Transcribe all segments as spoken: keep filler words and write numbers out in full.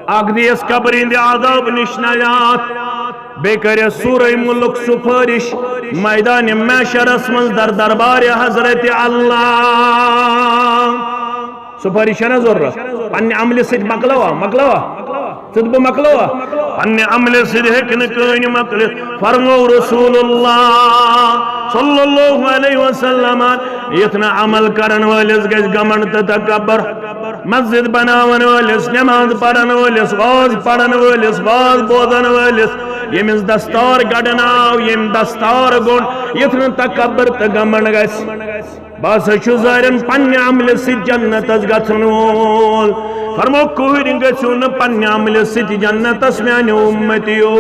اکھ دیس قبرِ ہٕنٛدِ عذاب نِش نجات، بیٚیہِ کٔرِس سورُے مُلک سفٲرِش میدانِ محشرس منٛز در دربارِ حضرت اللہ۔ سفٲرِش چھےٚ نہ ضروٗرت؟ پننہِ عملہِ سۭتۍ مۄکلاوا؟ مۄکلاوا؟ ژٕ تہٕ بہٕ مۄکلاوا؟ پننہِ عملہِ سۭتۍ ہیٚکہِ نہٕ کٕہٕنۍ مۄکلِتھ۔ فرموو رسول اللہ صلی اللہ علیہ وسلم، یتھ نہٕ عمل کرن وٲلِس گژھِ گمنڈ تہٕ تکبر، مسجد بناون وٲلِس، نماز پرن وٲلِس، واز پرن وٲلِس، واز بوزن وٲلِس، ییٚمِس دستار گڑناو، ییٚمۍ دستار گوٚنڈ، یتھ نہٕ تکبر تہٕ گمنڈ گژھِ۔ بہٕ ہسا چھُس ظٲہرن پننہِ عملہِ سۭتۍ جنتس گژھن وول۔ فرمو، کٕہٕنۍ گٔژھِو نہٕ پننہِ عملہِ سۭتۍ جنتس، میانیو امتیو۔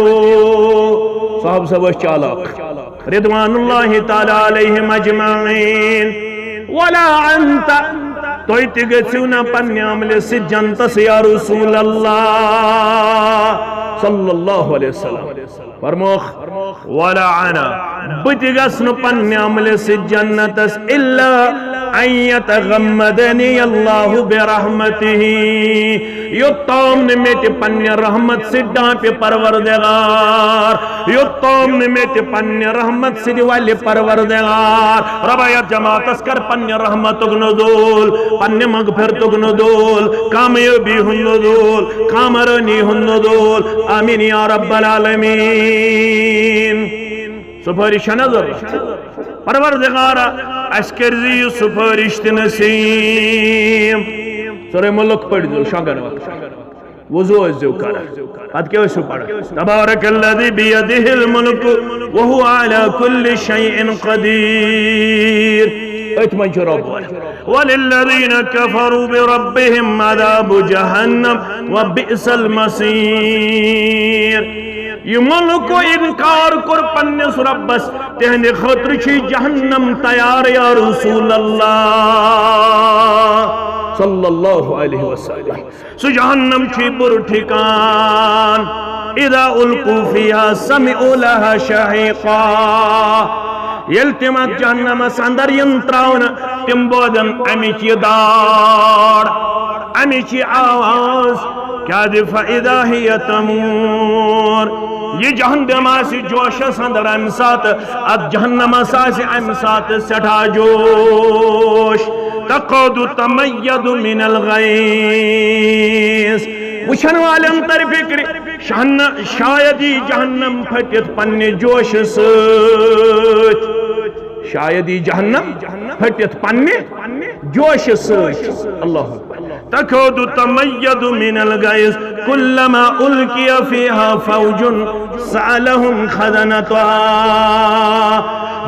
صحابہ صٲب ٲسۍ چالاک، رضوان اللہ تعالیٰ علیہم اجمعین۔ ولا انت، تُہۍ تہِ گٔژھِو نہٕ پننہِ عملہِ سۭتۍ جنتس یا رسول اللہ صلی اللہ علیہ وسلم۔ فرموکھ، ولا انا، بہٕ تہِ گژھٕ نہٕ پننہِ عملہِ سۭتۍ جنتس، الا ان یتغمدنی اللہ برحمتہ، یوٚتام نہٕ مےٚ تہِ پننہِ رحمت سۭتۍ ڈانپہِ پروردگار، یوٚتام نہٕ مےٚ تہِ پننہِ رحمت سۭتۍ ولہِ پروردگار۔ رۄبا، یتھ جماعتس کر پننہِ رحمتُک نزول، پننہِ مغفرتُک نزول، کامیٲبی ہُنٛد نزول، کامرٲنی ہُنٛد نزول۔ آمین یا رب العالمین۔ سفٲرِش چھےٚ نہ ضروٗرت؟ پروردگارا، اَسہِ کٔرۍ زِ یہِ سفٲرِش تہِ نصیٖب۔ سورہ مُلک پٔرۍزیو شۄنٛگن وقتہٕ۔ وضو ٲسۍزیو کران۔ پتہٕ کیٛاہ ٲسِو پران؟ تبارک الذی بیدہ الملک وہو علی کل شیء قدیر۔ أتھۍ منٛز چھُ رۄب وَنان۔ وللذین کفروا بربہم عذاب جہنم وبئس المصیر۔ یِمو لُکو انکار کوٚر پننِس رۄبس، تِہنٛدِ خٲطرٕ چھُ جہنم تیار یا رسول اللہ صلی اللہ علیہ وسلم۔ سُہ جہنم چھُ بُرٕ ٹھِکان۔ اذا القوا فیہا سمعوا لہا شہیقا۔ ییٚلہِ تِم اتھ جہنمس اندر یِن تراونہٕ، تِم بوزن امِچ یہِ داڑ، امِچ یہِ آواز۔ کیازِ؟ فاذا ہی تمور۔ یہِ جہنم آسہِ جوشس اندر امہِ ساتہٕ، اتھ جہنمس آسہِ امہِ ساتہٕ سٮ۪ٹھاہ جوش۔ تکاد تمید من الغیظ۔ وٕچھن والٮ۪ن ترِ فکرِ، شہن-، شاید یی جہنم پھٔٹِتھ پننہِ جوشہٕ سۭتۍ۔ شاید یی جہنم پھٔٹِتھ پننہِ جوشہٕ سۭتۍ۔ اللہ اکبر۔ تکاد تمید من الغیظ کلما القی فیہا فوج سألہم خزنتہا۔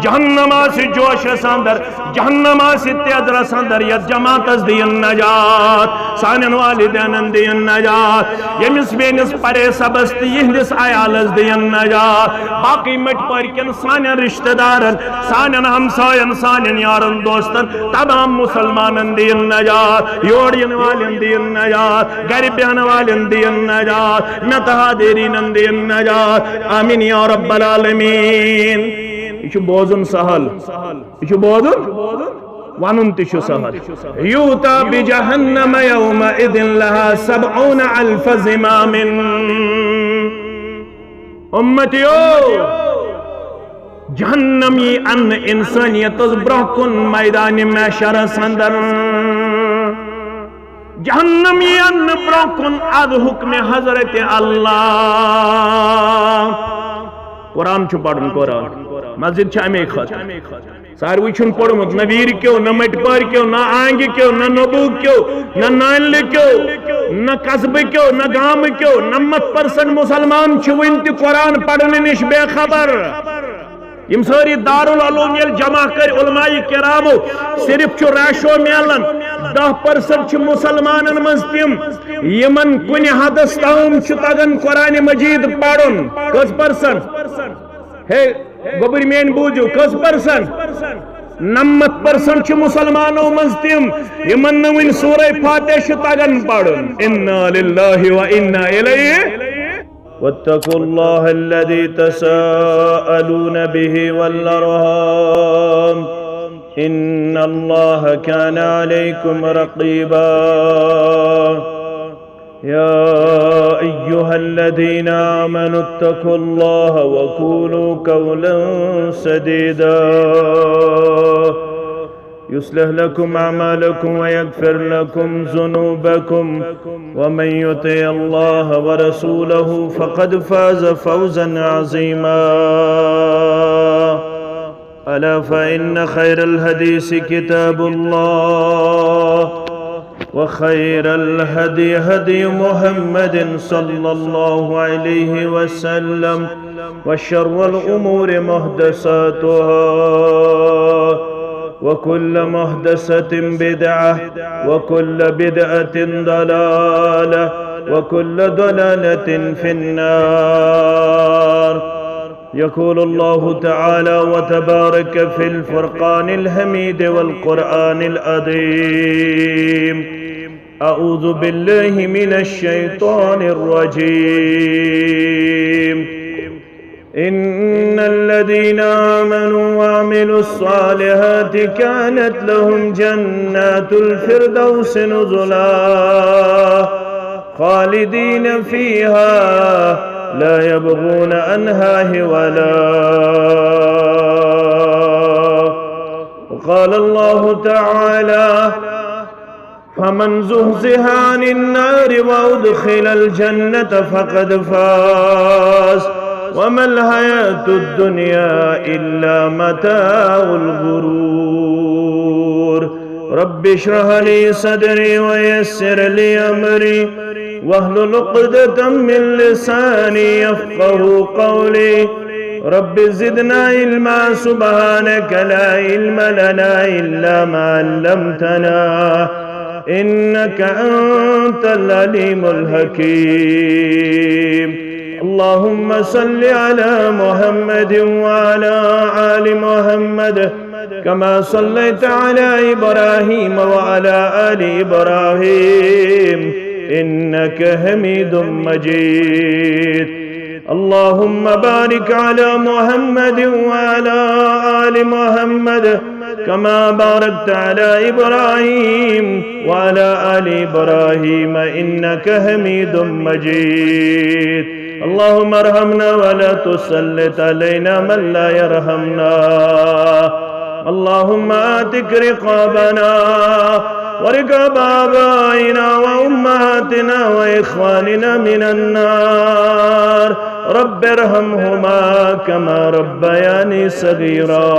جہنم آسہِ جوشس اندر، جہنم آسہِ تیزرس اندر، یتھ جماعتس دِیِن نجات، سانٮ۪ن والدینن دِیِن نجات، ییٚمِس میٲنِس پرے صٲبس تہٕ یِہنٛدِس عیالس دِیِن نجات، باقٕے مٔٹۍ پٲرۍ کٮ۪ن سانٮ۪ن رشتہٕ دارن، سانٮ۪ن ہمساین، سانٮ۪ن یارن دوستن، تمام مسلمانن دِیِن نجات، یور یِنہٕ والٮ۪ن دِیِن نجات، گرِ بیہن والٮ۪ن دِیِن نجات، مےٚ تہٕ حاضریٖنن دِیِن نجات۔ آمین یا رب العالمین۔ یہِ چھُ بوزُن سہل، یہِ چھُ بوزُن، ونُن تہِ چھُ سہل۔ یوتا بجہنم یومئذ لہا سبعون الف زمام۔ امتیو، جہنم یی انہٕ انسانیتس برونٛہہ کُن میدانِ محشرس اندر۔ جہنم یی انہٕ برونٛہہ کُن از حکمِ حضرت اللہ۔ قرآن چھُ پرُن، قرآن۔ مسجد چھِ اَمے خٲطرٕ۔ ساروٕے چھُنہٕ پوٚرمُت، نہ ویٖرِ کیو، نہ مٔٹۍ پٲرۍ کیو، نہ آنٛگہِ کیو، نہ نوٚبوٗ کیو، نہ نانلہِ کیو، نہ قصبہٕ کیو، نہ گامہٕ کیو، نَمَتھ پٔرسَنٛٹ مُسلمان چھِ وٕنہِ تہِ قرآن پرنہٕ نِش بے خبر۔ یِم سٲری دارالعلوم ییٚلہِ جمع کٔرۍ علماء کرامو، صرف چھُ ریشو میلان، دَہ پٔرسَنٛٹ چھِ مُسلمانن منٛز تِم، یِمن کُنہِ حدس تام چھُ تگان قرآن مجید پرُن۔ کٔژ پٔرسَنٛٹ؟ ہے، گوٚبٕرۍ میٲنۍ بوٗزِو، کٔژ پٔرسنٹ؟ نَمَتھ پٔرسنٹ چھِ مُسلمانو منٛز تِم، یِمن نہٕ وُنہِ سورہ فاتحہ چھِ تگان پرُن۔ انا للہ و انا الیہ۔ واتقوا الله الذي تساءلون به والأرحام، إن الله كان عليكم رقيبا۔ يا أيها الذين آمنوا اتقوا الله وقولوا قولا سديدا، يصلح لكم أعمالكم ويغفر لكم ذنوبكم، ومن يطع الله ورسوله فقد فاز فوزا عظيما. ألا فإن خير الحديث كتاب الله، وخير الهدي هدي محمد صلى الله عليه وسلم، وشر الأمور محدثاتها، وكل محدثة بدعة، وكل بدعة ضلالة، وكل ضلالة في النار. يقول الله تعالى وتبارك في الفرقان الحميد والقرآن العظيم: أعوذ بالله من الشيطان الرجيم. إن الذين آمنوا وعملوا الصالحات كانت لهم جنات الفردوس نزلا، خالدين فيها لا يبغون عنها حولا. وقال الله تعالى: فمن زحزح عن النار وأدخل الجنة فقد فاز، وما الحياة الدنيا إلا متاع الغرور. رب اشرح لي صدري ويسر لي أمري واحلل عقدة من لساني يفقه قولي. رب زدنا علما، سبحانك لا علم لنا إلا ما علمتنا، إنك أنت العليم الحكيم. اللهم صل على محمد وعلى آل محمد كما صليت على إبراهيم وعلى آل إبراهيم إنك حميد مجيد. اللهم بارك على محمد وعلى آل محمد كما باركت على إبراهيم وعلى آل إبراهيم إنك حميد مجيد. اللهم ارحمنا ولا تسلط علينا من لا يرحمنا. اللهم اعتق رقابنا ورقاب آبائنا وأمهاتنا وإخواننا من النار. رب ارحمهما كما ربياني صغيرا.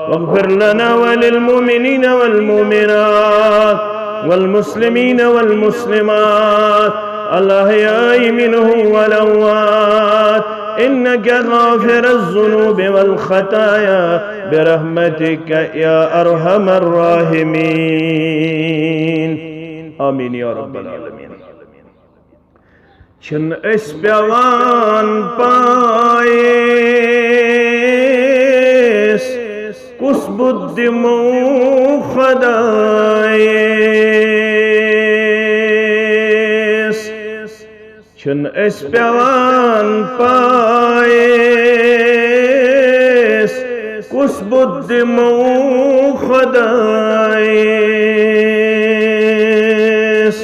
واغفر لنا وللمؤمنين والمؤمنات والمسلمين والمسلمات الأحياء منهم والأموات إنك غافر الذنوب والخطايا برحمتك يا أرحم الراحمين. آمين يا رب العالمين. چھِنہٕ أسۍ پٮ۪وان پایِس، کُس بُتھ دِمو خۄدایَس؟ چھِنہٕ أسۍ پٮ۪وان پایِس، کُس بُتھ دِمو خۄدایَس؟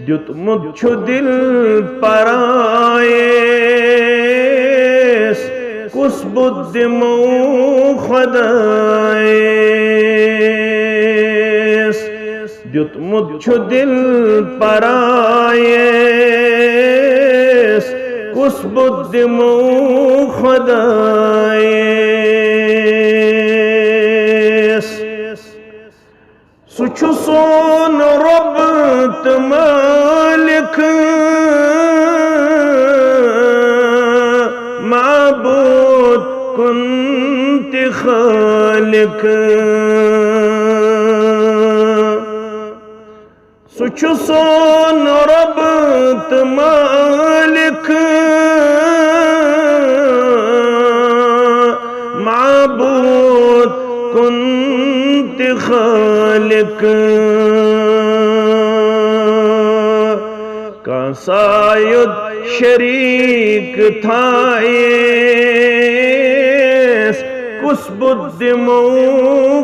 دیُتمُت چھُ دِل پرایِس، کُس بُتھ دِمو خۄدایَس؟ دیُتمُت چھُ دِل پرایِس، کُس بُتھ دِمو خۄدایَس؟ سُہ چھُ سون رۄب تہٕ مٲلِک، معبوٗد کُن تہِ خٲلِق۔ سُہ چھُ سون رۄب تہٕ مٲلِک، معبوٗد کُن تہِ خٲلِق۔ کانٛہہ سا یوٚت شریٖک تھایَس، کُس بُتھ دِمو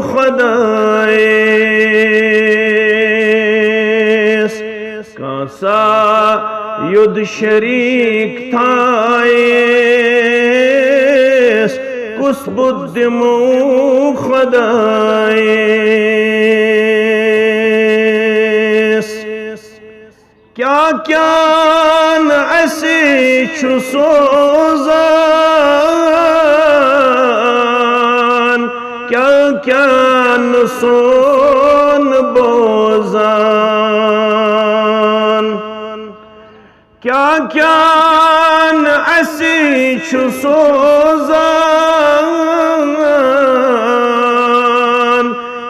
خۄدایَس؟ کانٛہہ سا یوٚد شریٖک تھایس، کُس بُتھ دِمو خۄدایس؟ کیٛاہ کیٛاہ نہٕ اَسہِ چھُ سوزان، کیٛاہ کیٛاہ نہٕ سون بوزان۔ کیٛاہ کیٛاہ نہٕ اَسہِ چھُ سوزان،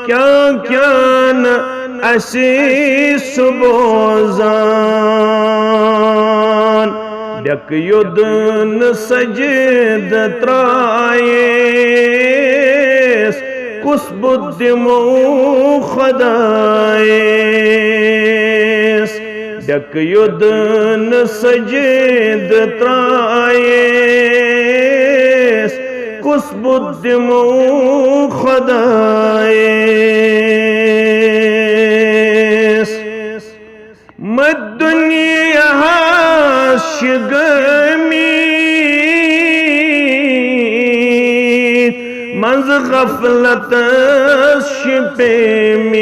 کیٛاہ کیٛاہ نہٕ اَسہِ چھُ بوزان۔ ڈٮ۪کہٕ یوٚد نہٕ سجدٕ ترٛایس، کُس بُتھ دِمو خۄدایس؟ ڈٮ۪کہٕ یوٚد نہٕ سجدٕ ترٛایس، کُس بُتھ دِمو خۄدایس؟ مت دُنیاہس چھِ گٔمٕتۍ، منٛزٕ غفلتس چھِ پیٚمٕتۍ۔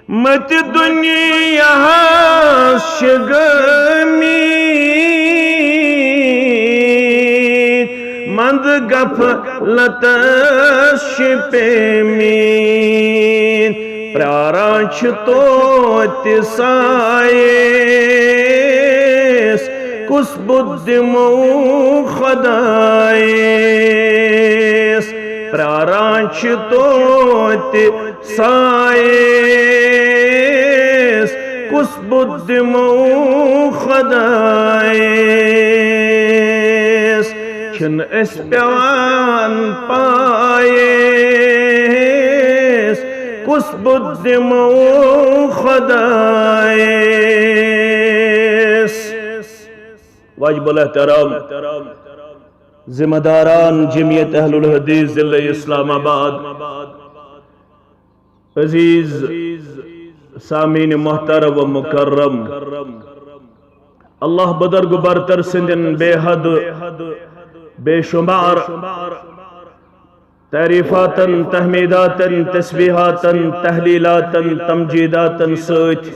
مت دُنیاہس چھِ گٔمٕتۍ، منٛزٕ غفلتس چھِ پیٚمٕتۍ۔ پراران چھِ توتہِ سایس، کُس بُتھ دِمو خۄدایس؟ پراران چھِ توتہِ سایس، کُس بُتھ دِمو خۄدایس؟ چھِنہٕ اَسہِ پٮ۪وان پایس، کُس بُتھ دِمو خۄدایس؟ واجب الاحترام ذمہ داران جمعیت اہل الحدیث ضلع اسلام آباد، عزیز سامعین محترم و مکرم، اللہ بزرگ برتر سٕنٛدٮ۪ن بے حد بے شمار تعریفاتن، تحمیداتن، تسبیحاتن، تحلیلاتن، تمجیداتن سۭتۍ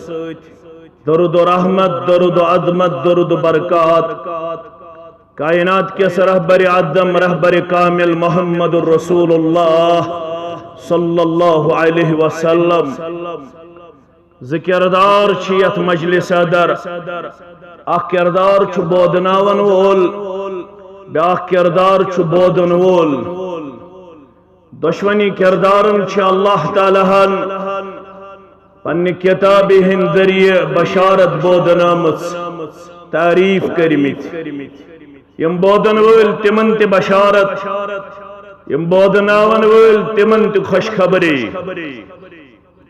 درود و رحمت، درود و عظمت، درود و برکات کائنات کِس رہبر اعظم، رہبر کامل محمد رسول اللہ صلی اللہ علیہ وسلم۔ زٕ کردار چھِ یتھ مجلس اندر۔ اکھ کردار چھُ بودناون وول، بیاکھ کردار چھُ بودن وول۔ دۄشوٕنی کردارن چھِ اللہ تعالیٰ ہن پننہِ کتابہِ ہٕنٛدۍ ذٔریعہٕ بشارت بودنٲمٕژ، تعریف کٔرمٕتۍ۔ یِم بودن وٲلۍ تِمن تہِ بشارت، یِم بودناون وٲلۍ تِمن تہِ خوشخبری۔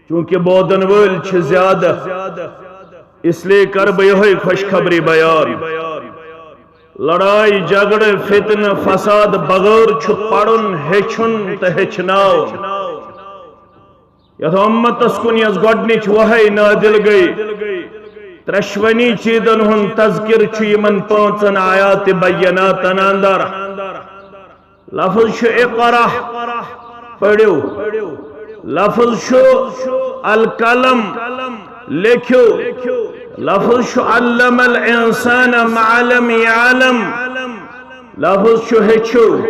چونکہ بودن وٲلۍ چھِ زیادٕ، اس لیے کرٕ بہٕ یِہوٚے خوشخبری بیان۔ لڑاے، جھگڑٕ، فتنہٕ، فساد بغٲر چھُ پرُن، ہیٚچھُن تہٕ ہیٚچھناوُن۔ یتھ امتس کُن یۄس گۄڈنِچ وحی نازل گٔے، ترٛٮ۪شوٕنی چیٖزن ہُنٛد تذکر چھُ یِمن پانٛژن آیات بیناتن اندر۔ لفظ چھُ اقرا، پٔرِو۔ لفظ چھُ القلم، لیکھِو۔ لفظ چھُ علم الانسان ما لم یعلم۔ لفظ چھُ ہیٚچھِو۔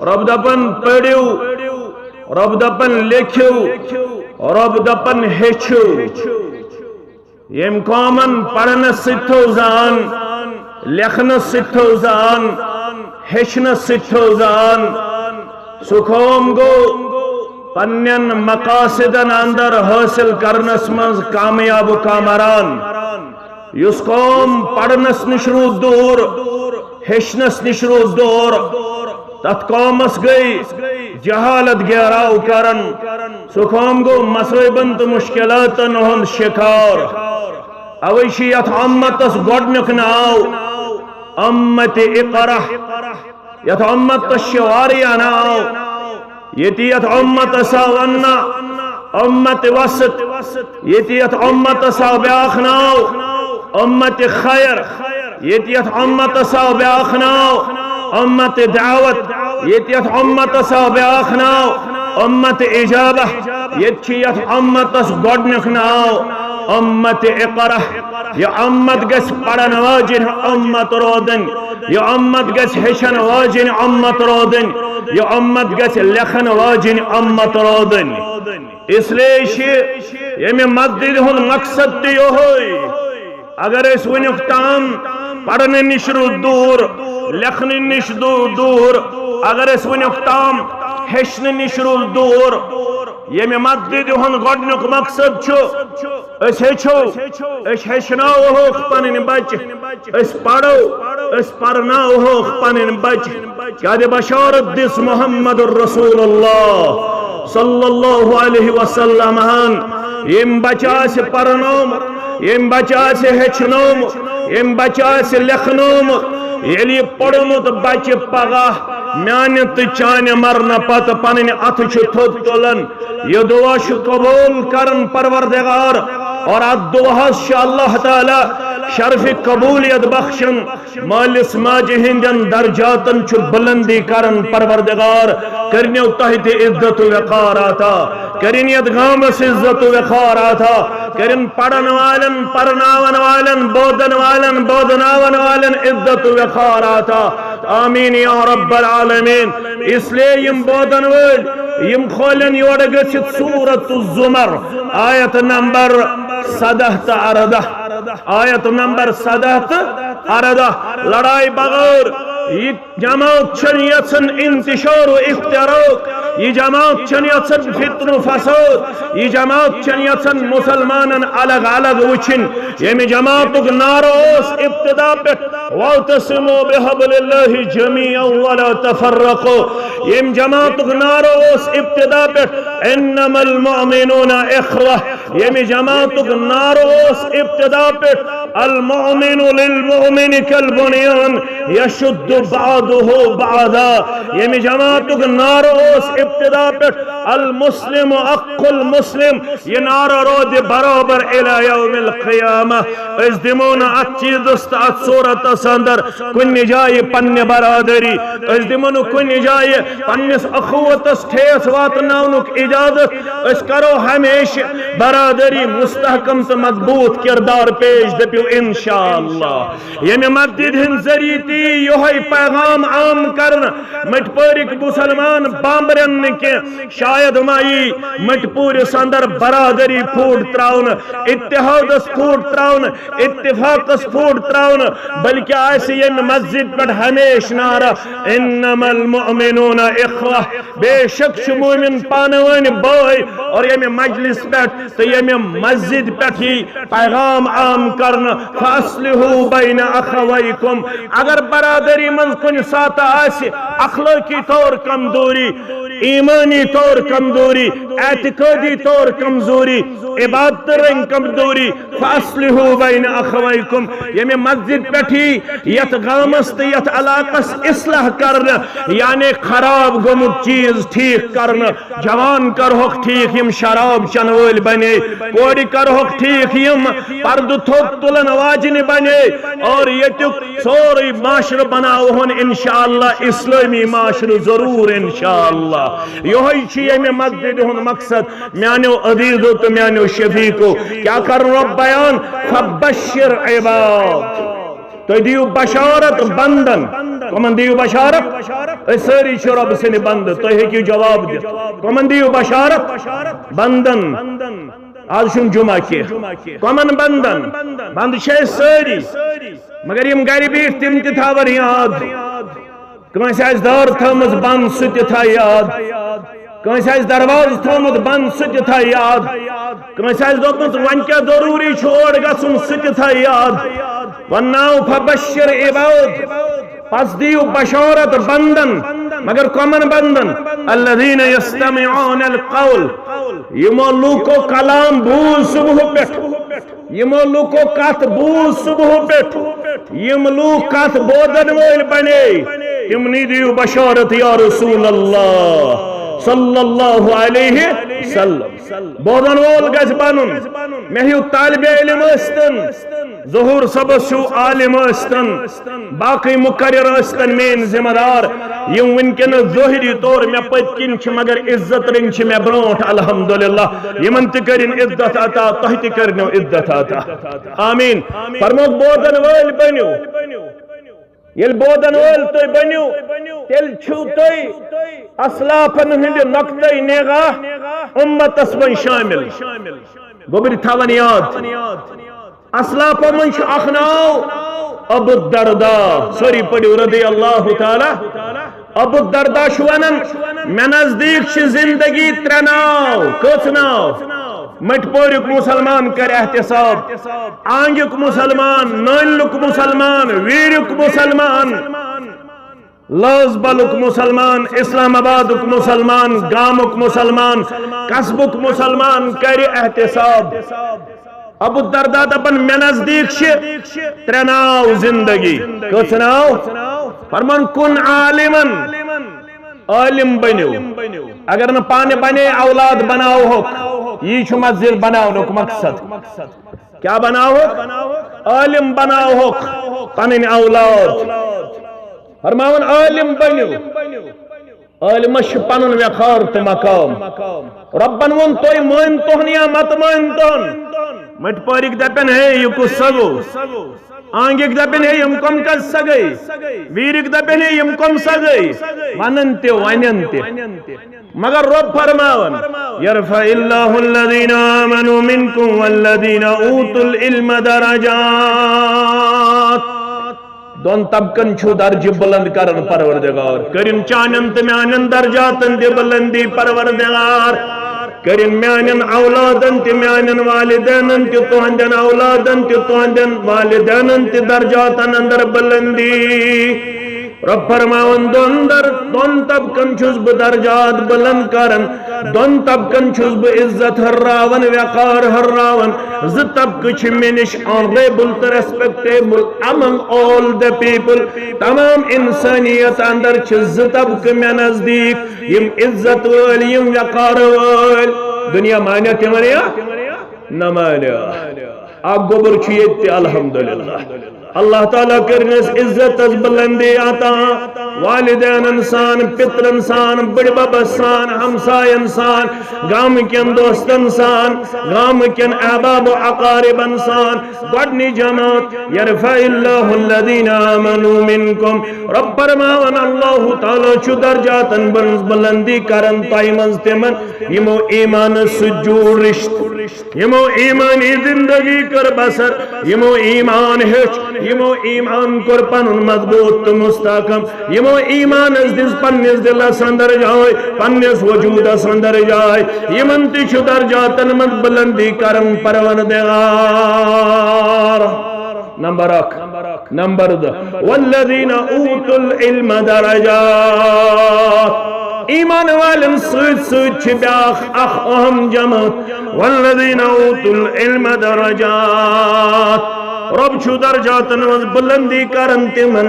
رب دپان پٔرِو، رب دپان لیکھِو، رب دپان ہیٚچھِو۔ ییٚمۍ قومن پرنس سۭتۍ تھٲو زان، لیکھنس سۭتۍ تھٲو زان، ہیٚچھنس سۭتۍ تھٲو زان، سُہ قوم گوٚو پننٮ۪ن مقاصدن اندر حٲصِل کرنس منٛز کامیاب و کامران۔ یُس قوم پرنس نِش روٗد دوٗر، ہیٚچھنس نِش روٗد دوٗر، تتھ قومس گٔے جہالت گیراو کران۔ سُہ قوم گوٚو مصٲیبن تہٕ مشکلاتن ہُنٛد شکار۔ اوے چھُ یتھ امتس گۄڈنیُک ناو امت اقرا۔ یتھ امتس چھِ واریاہ ناو۔ ییٚتہِ یتھ امتس آو وننہٕ امت وسط، ییٚتہِ یتھ امتس آو بیاکھ ناو امت خیر، ییٚتہِ یتھ امتس آو بیاکھ ناو امت دعوت، ییٚتہِ یتھ امتس آو بیاکھ ناو امت اجابہ، ییٚتہِ چھِ یتھ امتس گۄڈنیُک ناو امت اقرا۔ یہِ امت گژھِ پرن واجِنۍ امت رودٕنۍ، یہِ امت گژھِ ہیٚچھن واجِنۍ امت رودٕنۍ، یہِ امت گژھِ لیکھن واجِنۍ امت رودٕنۍ۔ اس لیے چھِ ییٚمہِ مسجدِ ہُنٛد مقصد تہِ یِہوٚے۔ اگر أسۍ وٕنیُک تام پرنہٕ نِش روٗد دوٗر، لیکھنہٕ نِش دوٗر دوٗر، اگر أسۍ وٕنیُک تام ہیٚچھنہٕ نِش روٗد دوٗر، ییٚمہِ مسجدِ ہُنٛد گۄڈنیُک مقصد چھُ أسۍ ہیٚچھو، أسۍ ہیٚچھناوہوکھ پنٕنۍ بچہِ، أسۍ پرو، أسۍ پرناوہوکھ پنٕنۍ بچہِ۔ کیٛازِ بشارت دِژ محمد رسول اللہ صلی اللہ علیہ وسلم ہن۔ ییٚمۍ بچہِ آسہِ پرنومُت، ییٚمۍ بچہِ آسہِ ہیٚچھنومُت، ییٚمۍ بچہِ آسہِ لیکھنومُت، ییٚلہِ یہِ پوٚرمُت بچہِ پگاہ میانہِ تہٕ چانہِ مرنہٕ پتہٕ پنٕنۍ اتھٕ چھُ تھوٚد تُلان، یہِ دعا چھُ قبول کران پروردگار، اور اتھ دعاہس چھُ اللہ تعالیٰ شرف قبولیت بخشان۔ مٲلِس ماجہِ ہٕنٛدٮ۪ن درجاتن چھُ بلندی کران پروردگار۔ کٔرِنو تۄہہِ تہِ عزت و وقار عطا، کٔرِن یتھ گامس عزت و وقار عطا، کٔرِن پرن والٮ۪ن، پرناون والٮ۪ن، بودن والٮ۪ن، بودناون والٮ۪ن عزت و وقار عطا۔ آمین یا رب العالمین۔ اس لیے یِم بودن وٲلۍ، یِم کھولن یورٕ گٔژھِتھ سورت الزمر، آیت نمبر سدہ تہٕ اردہ۔ آیت نمبر سدہ تہٕ اردہ۔ لڑاے بغٲر یہِ جماعت چھنہٕ یژھان انتشار و افتراق، یہِ جماعت چھنہٕ یژھان فتنہٕ و فساد، یہِ جماعت چھنہٕ یژھان مسلمانن الگ الگ وٕچھِنۍ۔ ییٚمہِ جماعتُک نعرٕ اوس ابتدا پٮ۪ٹھ، "واعتصموا بحبل اللہ جمیعا ولا تفرقوا"، ییٚمہِ جماعتُک نعرٕ اوس ابتدا پٮ۪ٹھ، "انما المؤمنون اخوہ"، ییٚمہِ جماعتُک نعرٕ اوس ابتدا پٮ۪ٹھ، "المؤمن للمؤمن كالبنيان يشد بعضه بعضا"، ییٚمہِ جماعتُک نعرٕ اوس ابتدا پٮ۪ٹھ، "المسلم اخو المسلم"، یہِ نعرٕ روزِ برابر الی یوم القیامہ۔ أسۍ دِمو نہٕ اتھ چیٖزس تہٕ اتھ صورتس اندر کُنہِ جایہِ پننہِ برادری، أسۍ دِمو نہٕ کُنہِ جایہِ پننِس اخوتس ٹھیس واتناونُک اجازت۔ أسۍ کرو ہمیشہِ برادری مستحکم تہٕ مضبوط کردار پیش، دٔپِو انشاءاللہ۔ ییٚمہِ مسجد ہٕنٛدِ ذٔریعہٕ تہِ یی یِہوٚے پیغام عام کرنہٕ، مٔٹۍ پورِکۍ مسلمان بامبرن نہٕ کینٛہہ، شاید ما یی مٔٹۍ پوٗرِس اندر برادری پھوٚٹ تراونہٕ، اتحادس پھوٚٹ تراونہٕ، اتفاقس پھوٚٹ تراونہٕ، بلکہ آسہِ ییٚمہِ مسجد پٮ۪ٹھ ہمیشہِ نعرہ، "انما المؤمنون اخوہ"، بے شک چھِ مومن پانہٕ ؤنۍ بٲے۔ اور ییٚمہِ مجلس پٮ۪ٹھ تہٕ ییٚمہِ مسجد پٮ۪ٹھ یی پیغام عام کرنہٕ، "فاصلحوا بین اخویکم"۔ اگر برادری منٛز کُنہِ ساتہٕ آسہِ اخلٲقی طور کمزوری، ایمانی طور کمزوری، اعتقادی طور کمزوری، عبادت رنگ کمزوری، "فاصلحوا بین اخویکم"، ییٚمہِ مسجد پٮ۪ٹھ یی یتھ گامس تہٕ یتھ علاقس اصلاح کرنہٕ، یعنی خراب گوٚمُت چیٖز ٹھیک کرنہٕ، جوان کرہوکھ ٹھیک یِم شراب چنہٕ وٲلۍ بنے، کورِ کرہوکھ ٹھیک یِم پردٕ تھوٚد تُلن واجنہِ بنے، اور ییٚتیُک سورُے معاشرٕ بناوہون انشاءاللہ اسلٲمی معاشرٕ ضروٗر انشاءاللہ۔ یِہوٚے چھُ ییٚمہِ مسجدِ ہُنٛد مقصد۔ میانیو عزیزو تہٕ میانیو شفیقو، کیٛاہ کرن رۄب بیان؟ فبشر عباد۔ تُہۍ دِیِو بشارت بندن۔ کمن دِیِو بشارت؟ أسۍ سٲری چھِ رۄب سٕنٛدِ بندٕ، تُہۍ ہیٚکِو جواب دِتھ۔ کمن دِیِو بشارت؟ بندن۔ آز چھُنہٕ جمعہ کینٛہہ۔ کمن بندن؟ بندٕ چھِ أسۍ سٲری، مگر یِم گرِ بِہِتھ تِم تہِ تھاون یاد۔ کٲنٛسہِ آسہِ دٲر تھٲومٕژ بنٛد، سُہ تہِ تھایہِ یاد۔ کٲنٛسہِ آسہِ دروازٕ تھوٚومُت بنٛد، سُہ تہِ تھایہِ یاد۔ کٲنٛسہِ آسہِ دوٚپمُت، "وۄنۍ کیٛاہ ضروٗری چھُ اور گژھُن"، سُہ تہِ تھایہِ یاد۔ وَنناو فبشر عباد، پس دِیِو بشارت بندن، مگر کمن بندن؟ الذین یستمعون القول، یِمو لوٗکو کلام بوٗز صبحہٕ پٮ۪ٹھ۔ یِمو لوٗکو کتھ بوٗز صبحہٕ پٮ۪ٹھ، یِم لوٗکھ کتھ بوزن وٲلۍ بنے، تِمنٕے دِیِو بشارت یا رسول اللہ صلی اللہ علیہ وسلم۔ بوزن وول گژھِ بنُن، مےٚ ہیوٗ طالب علم ٲسۍتن، ظہور صٲبس ہیوٗ عالم ٲسۍتن، باقٕے مقرر ٲسۍتن میٲنۍ ذمہ دار، یِم وٕنکیٚنس ظٲہری طور مےٚ پٔتۍ کِنۍ چھِ، مگر عزت رٔنگۍ چھِ مےٚ برونٛٹھ، الحمدللہ۔ یِمن تہِ کٔرِن عزت عطا، تۄہہِ تہِ کٔرنو عزت عطا۔ آمین۔ فرموکھ، بوزن وٲلۍ بٔنِو۔ ییٚلہِ بوزن وٲلۍ تُہۍ بٔنِو، تیٚلہِ چھِو تُہۍ اسلافن ہٕنٛدِ نقطہٕ نگاہ اُمتس منٛز شٲمِل۔ گوٚبرۍ تھاوان یاد، اسلافو منٛز چھُ اکھ ناو ابو الدرداء، سٲری پٔرِو رضی اللہ تعالیٰ۔ ابو الدرداء چھُ ونان، مےٚ نزدیٖک چھِ زندگی ترٛےٚ ناو۔ کٔژ ناو؟ مٔٹۍ پوریُک مسلمان کرِ احتساب، آنگیُک مسلمان، نٲنلُک مسلمان، ویٖریُک مسلمان، لٲز بلُک مسلمان، اسلام آبادُک مسلمان، گامُک مسلمان، قصبُک مسلمان کرِ احتساب۔ ابو الدرداء دپان، مےٚ نزدیٖک چھِ ترٛےٚ ناو زندگی۔ کٔژ ناو؟ فرمان، کُن عالمن، عالم بٔنِو۔ اگر نہٕ پانہٕ پنے اولاد بناوہوکھ، یی چھُ مسجد بناونُک مقصد۔ کیٛاہ بناوہوکھ؟ عالم بناوہوکھ پنٕنۍ اولاد۔ فرماوان، عالم بٔنِو۔ عالمس چھُ پنُن وقار تہٕ مقام۔ رۄبن ووٚن، تُہۍ مٲنۍ تُہُن یا مت مٲنۍ تُہُن۔ مٔٹۍ پٲرِکۍ دپن، ہے، یہِ کُس سگو؟ آنگِکۍ دپن، ہے، یِم کم کس سگے؟ ویٖرِکۍ دپن، ہے، یِم کم سگے؟ ونن تہِ، ونن تہِ۔ مگر رۄب فرماوان، یرفع اللہ الذین آمنوا منکم والذین اوتوا العلم درجات۔ دۄن طبقن چھُ درجہِ بلند کران پروردگار۔ کٔرِن چانٮ۪ن تہٕ میانٮ۪ن درجاتن تہِ بلندی پروردگار۔ کٔرِن میانٮ۪ن اولادن تہِ، میانٮ۪ن والدینن تہِ، تُہنٛدٮ۪ن اولادن تہِ، تُہنٛدٮ۪ن والدینن تہِ درجاتن اندر بلندی۔ رۄب فرماوان، دۄن در-، دۄن طبقن چھُس بہٕ درجات بلند کران، دۄن طبقن چھُس بہٕ عزت ہراوان، وقار ہراوان۔ زٕ طبقہٕ چھِ مےٚ نِش honorable تہٕ respectable among all the people۔ تمام انسانیت اندر چھِ زٕ طبقہٕ مےٚ نزدیٖک، یِم عزت وٲلۍ، یِم وقار وٲلۍ۔ دُنیا مانیہ تِمن یا نہ مانیہ؟ اکھ گوٚبُر چھُ ییٚتہِ تہِ، الحمدللہ۔ اللہ تعالیٰ کٔرِنَس عزتس بلندی عطا، والدینن سان، پِترن سان، بٕڈِ ببس سان، ہمساین سان، گامہٕ کٮ۪ن دوستن سان، گامہٕ کٮ۪ن احباب و اقاربن سان۔ گۄڈنِچ جماعت، یرفع اللہ الذین آمنوا منکم، رۄب فرماوان، اللہ تعالیٰ چھُ درجاتن منٛز بلندی کران تۄہہِ منٛز تِمن، یِمو ایمانس سۭتۍ جوٗڑ رشتہٕ، یِمو ایمانی زندگی کٔر بسر، یِمو ایمان ہیوٚچھ، یِمو ایمان کوٚر پنُن مضبوط تہٕ مستحکم، یِمو ایمانس دِژ پننِس دلس اندر جاے، پننِس وجودس اندر جاے، یِمن تہِ چھُ درجاتن منٛز بلندی کران پروردگار۔ نمبر اکھ۔ نمبر دہ، والذین اوتوا العلم درجات۔ ایمان والٮ۪ن سۭتۍ سۭتۍ چھِ بیٛاکھ اکھ اہم جماعت، والذین اوتوا العلم درجات۔ رۄب چھُ درجاتن منٛز بلندی کران تِمن،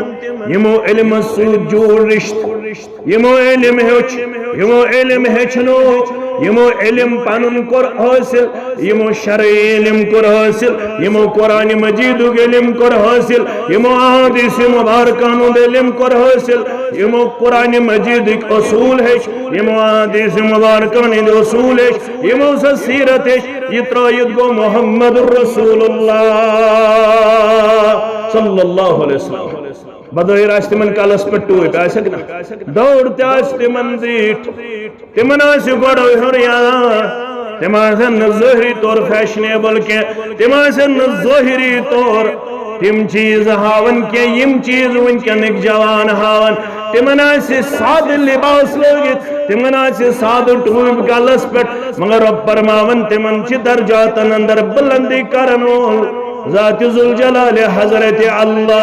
یِمو علمس سۭتۍ جوٗڑ رشتہٕ۔ یِمو علم ہیوٚچھ، یِمو علم ہیٚچھنو، یِمو علم پنُن کوٚر حٲصِل، یِمو شرعی علم کوٚر حٲصِل، یِمو قرآن مجیدُک علم کوٚر حٲصِل، یِمو احادیث مبارکن ہُنٛد علم کوٚر حٲصِل، یِمو قرآن مجیدٕکۍ اصوٗل ہیٚچھ، یِمو احادیث مبارکن ہٕنٛدۍ اصوٗل ہیٚچھ، یِمو سۄ سیرت ہیٚچھ، یہِ ترٲوِتھ گوٚو محمد رسول اللہ صلی اللہ علیہ وسلم۔ بظٲہِر آسہِ تِمن کلس پٮ۪ٹھ ٹوپۍ، آسٮ۪کھ نہ؟ دٲڑ تہِ آسہِ تِمن زیٖٹھ۔ تِمن آسہِ گۄڈٕ ہیوٚر یاد۔ تِم آسن نہٕ ظٲہری طور fashionable کینٛہہ۔ تِم آسن نہٕ ظٲہری طور تِم چیٖز ہاوان کینٛہہ، یِم چیٖز وٕنکیٚنٕکۍ جوان ہاوان۔ تِمن آسہِ سادٕ لباس لٲگِتھ، تِمن آسہِ سادٕ ٹوپۍ کلس پٮ۪ٹھ، مگر رۄب فرماوان، تِمن چھِ درجاتن اندر بلندی کرن وول ذات ذوالجلال حضرت اللہ۔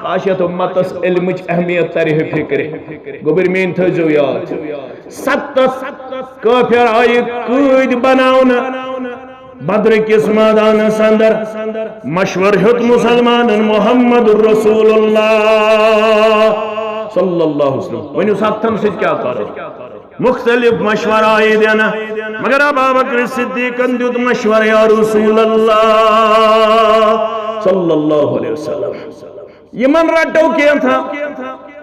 کاش یتھ امتس علمٕچ اہمیت ترِ ہے فکرِ۔ گوٚبرۍ میٲنۍ تھٲیزیو یاد، ستتھ کٲفر آیہِ قۭدۍ بناونہٕ بدرٕ کِس مٲدانس اندر۔ مشور ہیوٚت مسلمانن محمد رسول اللہ صلی اللہ علیہ وسلم۔ ؤنِو، ستتھن سۭتۍ کیٛاہ کرو؟ مختلف مشورہ آیہِ دِنہٕ، مگر ابا بکر صدیقن دیُت مشورٕ، یا رسول اللہ صلی اللہ علیہ وسلم، یِمن رٹو کینٛژھا،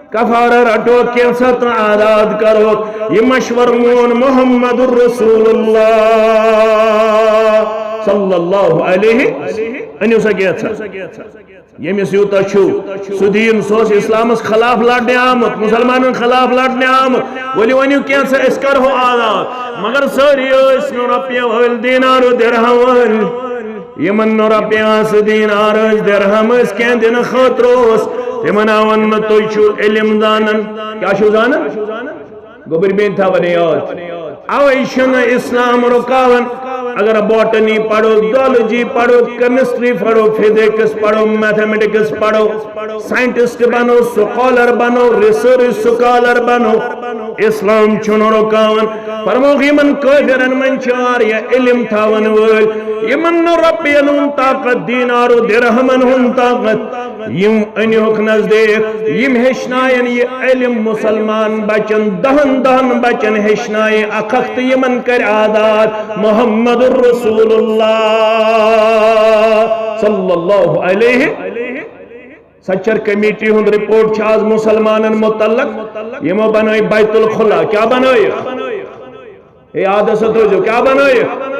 کفارہ رٹو کینٛژھا تہٕ آزاد کرو۔ یہِ مشورٕ مون محمد رسول اللہ صلی اللہ علیہ، أنِو سا کینٛژھا۔ ییٚمِس یوٗتاہ چھُ، سُہ دیٖن، سُہ اوس اِسلامَس خلاف لڑنہِ آمُت، مُسلمانَن خلاف لڑنہِ آمُت۔ ؤلِو ؤنِو کینٛژھا، أسۍ کرہو آزاد۔ مگر سٲری ٲسۍ نہٕ رۄپیہِ وٲلۍ، دینار و درہم وٲلۍ۔ یِمَن نہٕ رۄپیہِ آسہٕ، دینار ٲسۍ، درہم ٲسۍ، کینٛہہ دِنہٕ خٲطرٕ اوس۔ تِمَن آو وَننہٕ، تُہۍ چھِو علم زانان۔ کیٛاہ چھِو زانان؟ گوٚبٕرۍ بیٚنہِ تھاوان یاد۔ اوے چھُنہٕ اسلام رُکاوان۔ اگر باٹنی پرو، زولوجی پرو، کیمسٹری پرو، فزکس پرو، میتھمیٹکس پرو، سائنٹسٹ بنو، سکالر بنو، ریسرچ سکالر بنو، اسلام چھُنہٕ رُکاوان۔ فرمووُکھ، یِمن کٲفرن منٛز چھِ واریاہ علم تھاون وٲلۍ، یِمن نہٕ رۄپین ہُنٛد طاقت، دینار و درہمن ہُنٛد طاقت، یِم أنِہوکھ نزدیٖک، یِم ہیٚچھناین یہِ علم مُسلمان بچن، دہن دہن بچن ہیٚچھناین اکھ اکھ تہٕ یِمن کرِ آزاد محمد رسول اللہ صلی اللہ علیہ۔ سچر کمیٹی ہُنٛد رپورٹ چھُ آز مُسلمانن مُتعلق، یِمو بنٲے بیت الخلا۔ کیٛاہ بنٲیِکھ؟ ہے، یاد ہسا تھٲیزیو، کیٛاہ بنٲیِکھ؟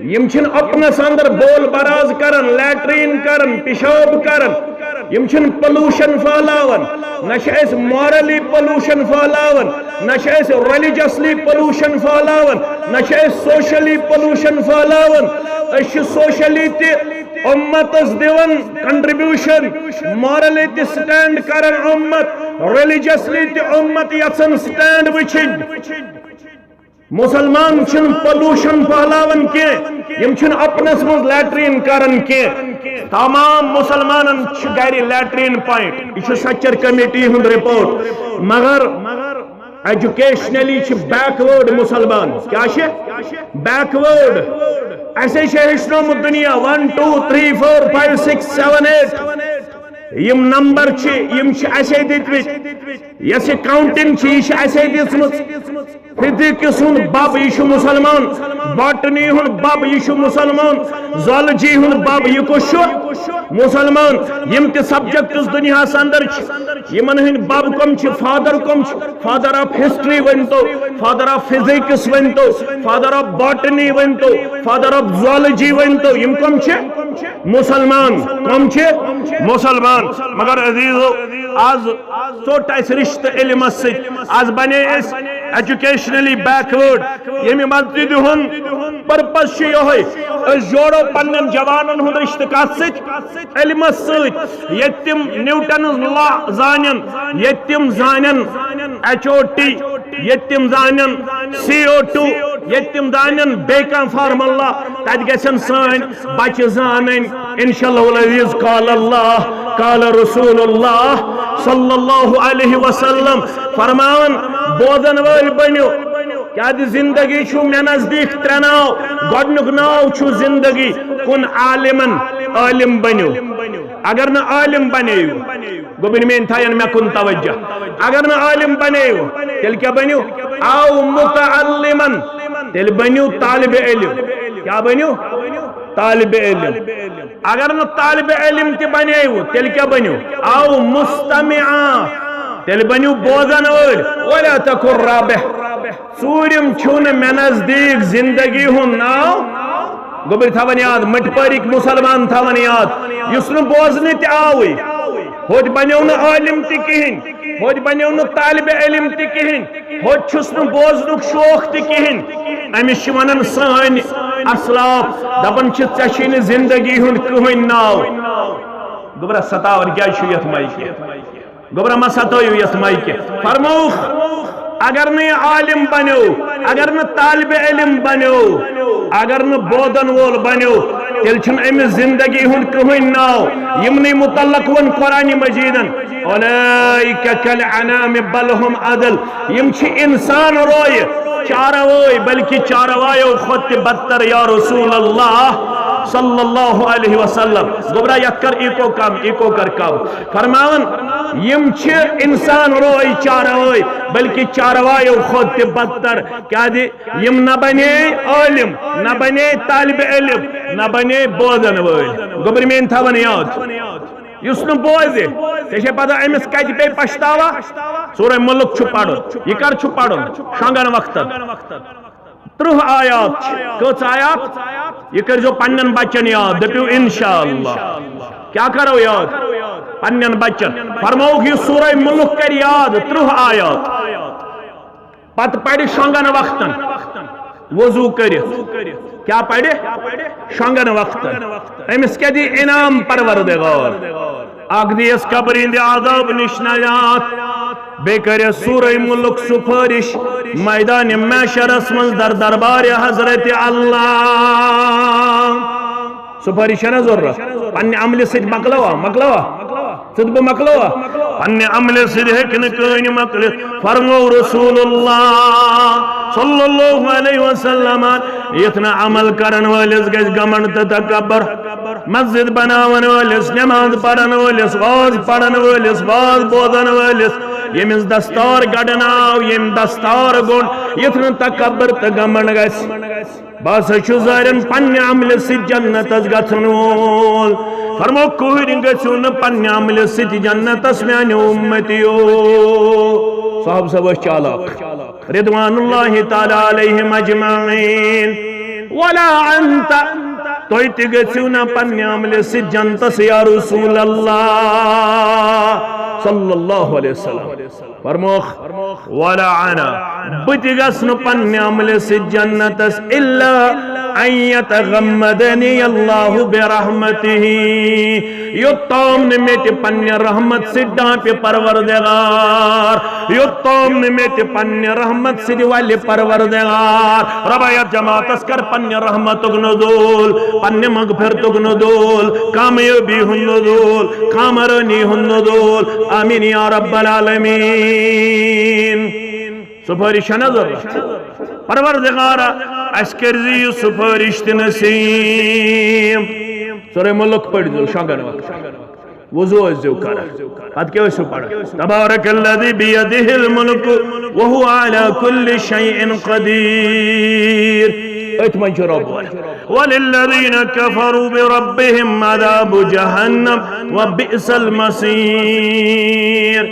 یِم چھِنہٕ اپنس اندر بول براز کران، لیٹرین کران، پیشاب کران۔ یِم چھِنہٕ پولوشن پھہلاوان، نہ چھِ أسۍ مارلی پولوشن پھہلاوان، نہ چھِ أسۍ ریلیجسلی پولوشن پھہلاوان، نہ چھِ أسۍ سوشلی پولوشن پھہلاوان۔ أسۍ چھِ سوشلی تہِ اُمتس دِوان کنٹریبیوشن، مارلی تہِ سٹینڈ کران اُمت، ریلیجسلی تہِ اُمت یژھان سٹینڈ وٕچھِنۍ۔ مُسلمان چھِنہٕ پولوشن پھہلاوان کینٛہہ، یِم چھِنہٕ اپنس منٛز لیٹرین کران کینٛہہ۔ تمام مُسلمانن چھِ گرِ لیٹرین پوینٹ۔ یہِ چھُ سچر کمیٹی ہُنٛد رپورٹ۔ مگر ایجوکیشنلی چھِ بیکورڈ مُسلمان۔ کیٛاہ چھِ؟ بیکورڈ۔ اَسے چھِ ہیٚچھنومُت دُنیا، one, two, three, four, five, six, seven, eight. یِم نمبر چھِ، یِم چھِ اَسے دِتمٕتۍ۔ یۄس یہِ کاؤنٹنگ چھِ، یہِ چھِ اَسے دِژمٕژ۔ فزکس ہُنٛد بب، یہِ چھُ مُسلمان۔ باٹنی ہُنٛد بب، یہِ چھُ مُسلمان۔ زولوجی ہُنٛد بب، یہِ کُس چھُ؟ مُسلمان۔ یِم تہِ سبجیکٹس دُنیاہس اندر چھِ، یِمن ہٕنٛدۍ بب کم چھِ، فادر کم چھِ؟ فادر آف ہسٹری ؤنۍ تو، فادر آف فزکس ؤنۍ تو، فادر آف باٹنی ؤنۍ تو، فادر آف زولوجی ؤنۍ تو، یِم کم چھِ؟ مُسلمان۔ کم چھِ؟ مُسلمان۔ مگر عزیزو، آز ژوٚٹ اَسہِ رِشتہٕ علمس سۭتۍ۔ آز بنے أسۍ ایجوکیشنلی بیکورڈ۔ ییٚمہِ مسجدِ ہُنٛد پرپز چھُ یِہوٚے، أسۍ جوڑو پننٮ۪ن جوانن ہُنٛد رِشتہٕ کتھ سۭتۍ؟ علمس سۭتۍ۔ ییٚتہِ تِم نیوٹنز لا زانن، ییٚتہِ تِم زانن ایچ او ٹی، ییٚتہِ تِم زانن سی او ٹو، ییٚتہِ تِم زانن بیٚیہِ کانٛہہ فارمولا، تتہِ گژھن سٲنۍ بچہِ زانٕنۍ۔ انشاءاللہ العزیز، قال اللہ، قال رسول اللہ صلی اللہ علیہ وسلم فرماوان، بوزن وٲلۍ بٔنِو، کیازِ زندگی چھُ مےٚ نزدیٖک ترٛےٚ ناو۔ گۄڈٕنیُک ناو چھُ زندگی کُن عالمن، عالم بٔنِو۔ اگر نہٕ عالم بنیو، گوٚبٕنۍ میٲنۍ تھاین مےٚ کُن توجہ۔ اگر نہٕ عالم بنیو، تیٚلہِ کیٛاہ بنیو؟ او متعلمن، تیٚلہِ بنیو طالب علم۔ کیٛاہ بنیو؟ طالب علم۔ اگر نہٕ طالب علم تہِ بنیو، تیٚلہِ کیٛاہ بنیو؟ او مستمعا، تیٚلہِ بنیو بوزن وٲلۍ۔ ولا تکن رابح، ژوٗرِم چھُنہٕ مےٚ نزدیٖک زندگی ہُنٛد ناو۔ گوٚبٕرۍ تھاوان یاد، مٔٹۍ پٲرِکۍ مُسلمان تھاوان یاد، یُس نہٕ بوزنہٕ تہِ آوٕے، ہوٚتہِ بنیو نہٕ عٲلِم تہِ کِہیٖنۍ، ہوٚتہِ بنیو نہٕ طالبِ علم تہِ کِہیٖنۍ، ہوٚتہِ چھُس نہٕ بوزنُک شوق تہِ کِہیٖنۍ۔ أمِس چھِ وَنان سٲنۍ اسلاف، دَپان چھِ، "ژےٚ چھُے نہٕ زندگی ہُنٛد کٕہٕنۍ ناو۔" گوٚبرا، ستاوان کیٛازِ چھُ یَتھ مایکہِ؟ گوٚبرا، ما ستٲیِو یَتھ مایکہِ۔ فرمووُکھ، اگر نہٕ یہِ عالم بنیو، اگر نہٕ طالبِ علم بنیو، اگر نہٕ بوزن وول بنیو، تیٚلہِ چھُنہٕ أمِس زندگی ہُنٛد کٕہٕنۍ ناو۔ یِمنٕے متعلق ووٚن قرآنِ مجیدن، "اولئک کالانعام بل هم اضل"، یِم چھِ انسان روے، چاروٲے، بلکہ چاروایو کھۄتہٕ تہِ بدتر، یا رسول اللہ۔ صلی اللہ علیہ وسلم۔ گوٚبرا، یتھ کر ایکو کم، ایکو کر کم۔ فرماوان، یم چھ انسان روے چاروٲے، بلکہ چاروایو کھۄتہٕ تہِ بدتر۔ کیازِ؟ یم نہ بنے عالم، نہ بنے طالب علم، نہ بنے بوزن وٲلۍ۔ گوٚبرۍ میٲنۍ تھاوان یاد، یُس نہٕ بوزِ، ژےٚ چھے پتہ أمِس کتہِ پیٚیہِ پچھتاوا؟ سورہ ملک چھُ پرُن۔ یہِ کر چھُ پرُن؟ شۄنٛگن وقتن۔ ترٕٛہ آیات چھِ۔ کٔژ آیات؟ یہِ کٔرۍزیو پننٮ۪ن بچن یاد، دٔپِو انشاءاللہ۔ کیٛاہ کرو یاد؟ پننٮ۪ن بچن۔ فرمووُکھ، یہِ سورہ ملک کرِ یاد، ترٕٛہ آیات۔ پتہٕ پرِ شۄنٛگن وقتن وضو کٔرِتھ۔ کیٛاہ پرِ؟ شۄنٛگن وقتن۔ أمِس کیٛاہ دی انعام پروردگار؟ اکھ دیس قبرِ ہٕنٛدِ عذاب نِش نجات، بیٚیہِ کرٮ۪س سورہ ملک سفٲرِش میدانِ محشرس منٛز در دربارِ حضرت اللہ۔ سفٲرِش چھےٚ نہ ضروٗرت؟ پننہِ عملہِ سۭتۍ مۄکلاوا؟ مۄکلاوا؟ ژٕ تہٕ بہٕ مۄکلاوا؟ پننہِ عملہِ سۭتۍ ہیٚکہِ نہٕ کٕہٕنۍ مۄکلِتھ۔ فرموو رسول اللہ صلی اللہ علیہ وسلم، یتھ نہٕ عمل کرن وٲلِس گژھِ گمنڈ تہٕ تکبر۔ مسجد بناون وٲلِس، نماز پرن وٲلِس، واز پرن وٲلِس، واز بوزن وٲلِس، ییٚمِس دستار گڑناو، ییٚمۍ دستار گوٚنڈ، یتھ نہٕ تکبر تہٕ گمنڈ گژھِ۔ بہٕ ہسا چھُس ظٲہرن پننہِ عملہِ سۭتۍ جنتس گژھن وول۔ فرمو، کٕہٕنۍ گژھِو نہٕ پننہِ عملہِ سۭتۍ جنتس، میانیو امتیو۔ صاحب صاحب ٲسۍ چالاک۔ رضوان اللہ تعالی علیہم اجمعین۔ ولا انت، تُہۍ تہِ گٔژھِو نہ پننہِ عملہِ سۭتۍ جنتس یا رسول اللہ صلی اللہ علیہ وسلم۔ فرموکھ، ولا انا، بہٕ تہِ گژھٕ نہٕ پننہِ عملہِ سۭتۍ جنتس الا ان یتغمدنی اللہ برحمتہ، یوٚت تام نہٕ مےٚ تہِ پننہِ رحمت سۭتۍ ڈانپہِ پروردگار، یوٚت تام نہٕ مےٚ تہِ پننہِ رحمت سۭتۍ ولہِ پروردگار۔ رۄبا، یتھ جماعتس کر پننہِ رحمتُک نزول، پننہِ مغفرتُک نزول، کامیٲبی ہُنٛد نزول، کامرٲنی ہُنٛد نزول۔ آمین یا رب العالمین۔ سفٲرِش چھےٚ نہ ضروٗرت؟ پروردگارا، اَسہِ کٔرۍ زِ یہِ سفٲرِش تہِ نصیب۔ سورہ ملک پٔرۍزیو شۄنٛگن وقتہٕ۔ وضو ٲسۍزیو کران۔ پتہٕ کیٛاہ ٲسِو پران؟ تبارک الذی بیدہ الملک وہو علی کل شیء قدیر۔ أتھۍ منٛز چھُ رۄب وَنان۔ وللذین کفروا بربہم عذاب جہنم وبئس المصیر۔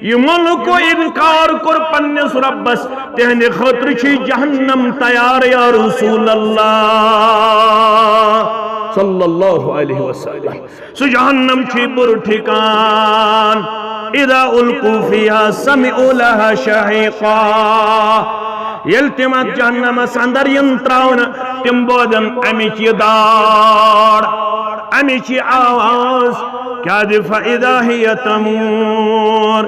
یِمو لُکو اِنکار کوٚر پننِس رۄبس، تِہنٛدِ خٲطرٕ چھِ جہنم تیار یا رسول اللہ صلی اللہ علیہ وسلم۔ سُہ جہنم چھُ بُرٕ ٹھِکان۔ اذا القوا فیہا سمعوا لہا شہیقا۔ ییٚلہِ تِم اتھ جہنمس اندر یِن تراونہٕ، تِم بوزن امِچ یہِ داڑ، امِچ یہِ آواز۔ کیازِ؟ فاذا ہی تمور۔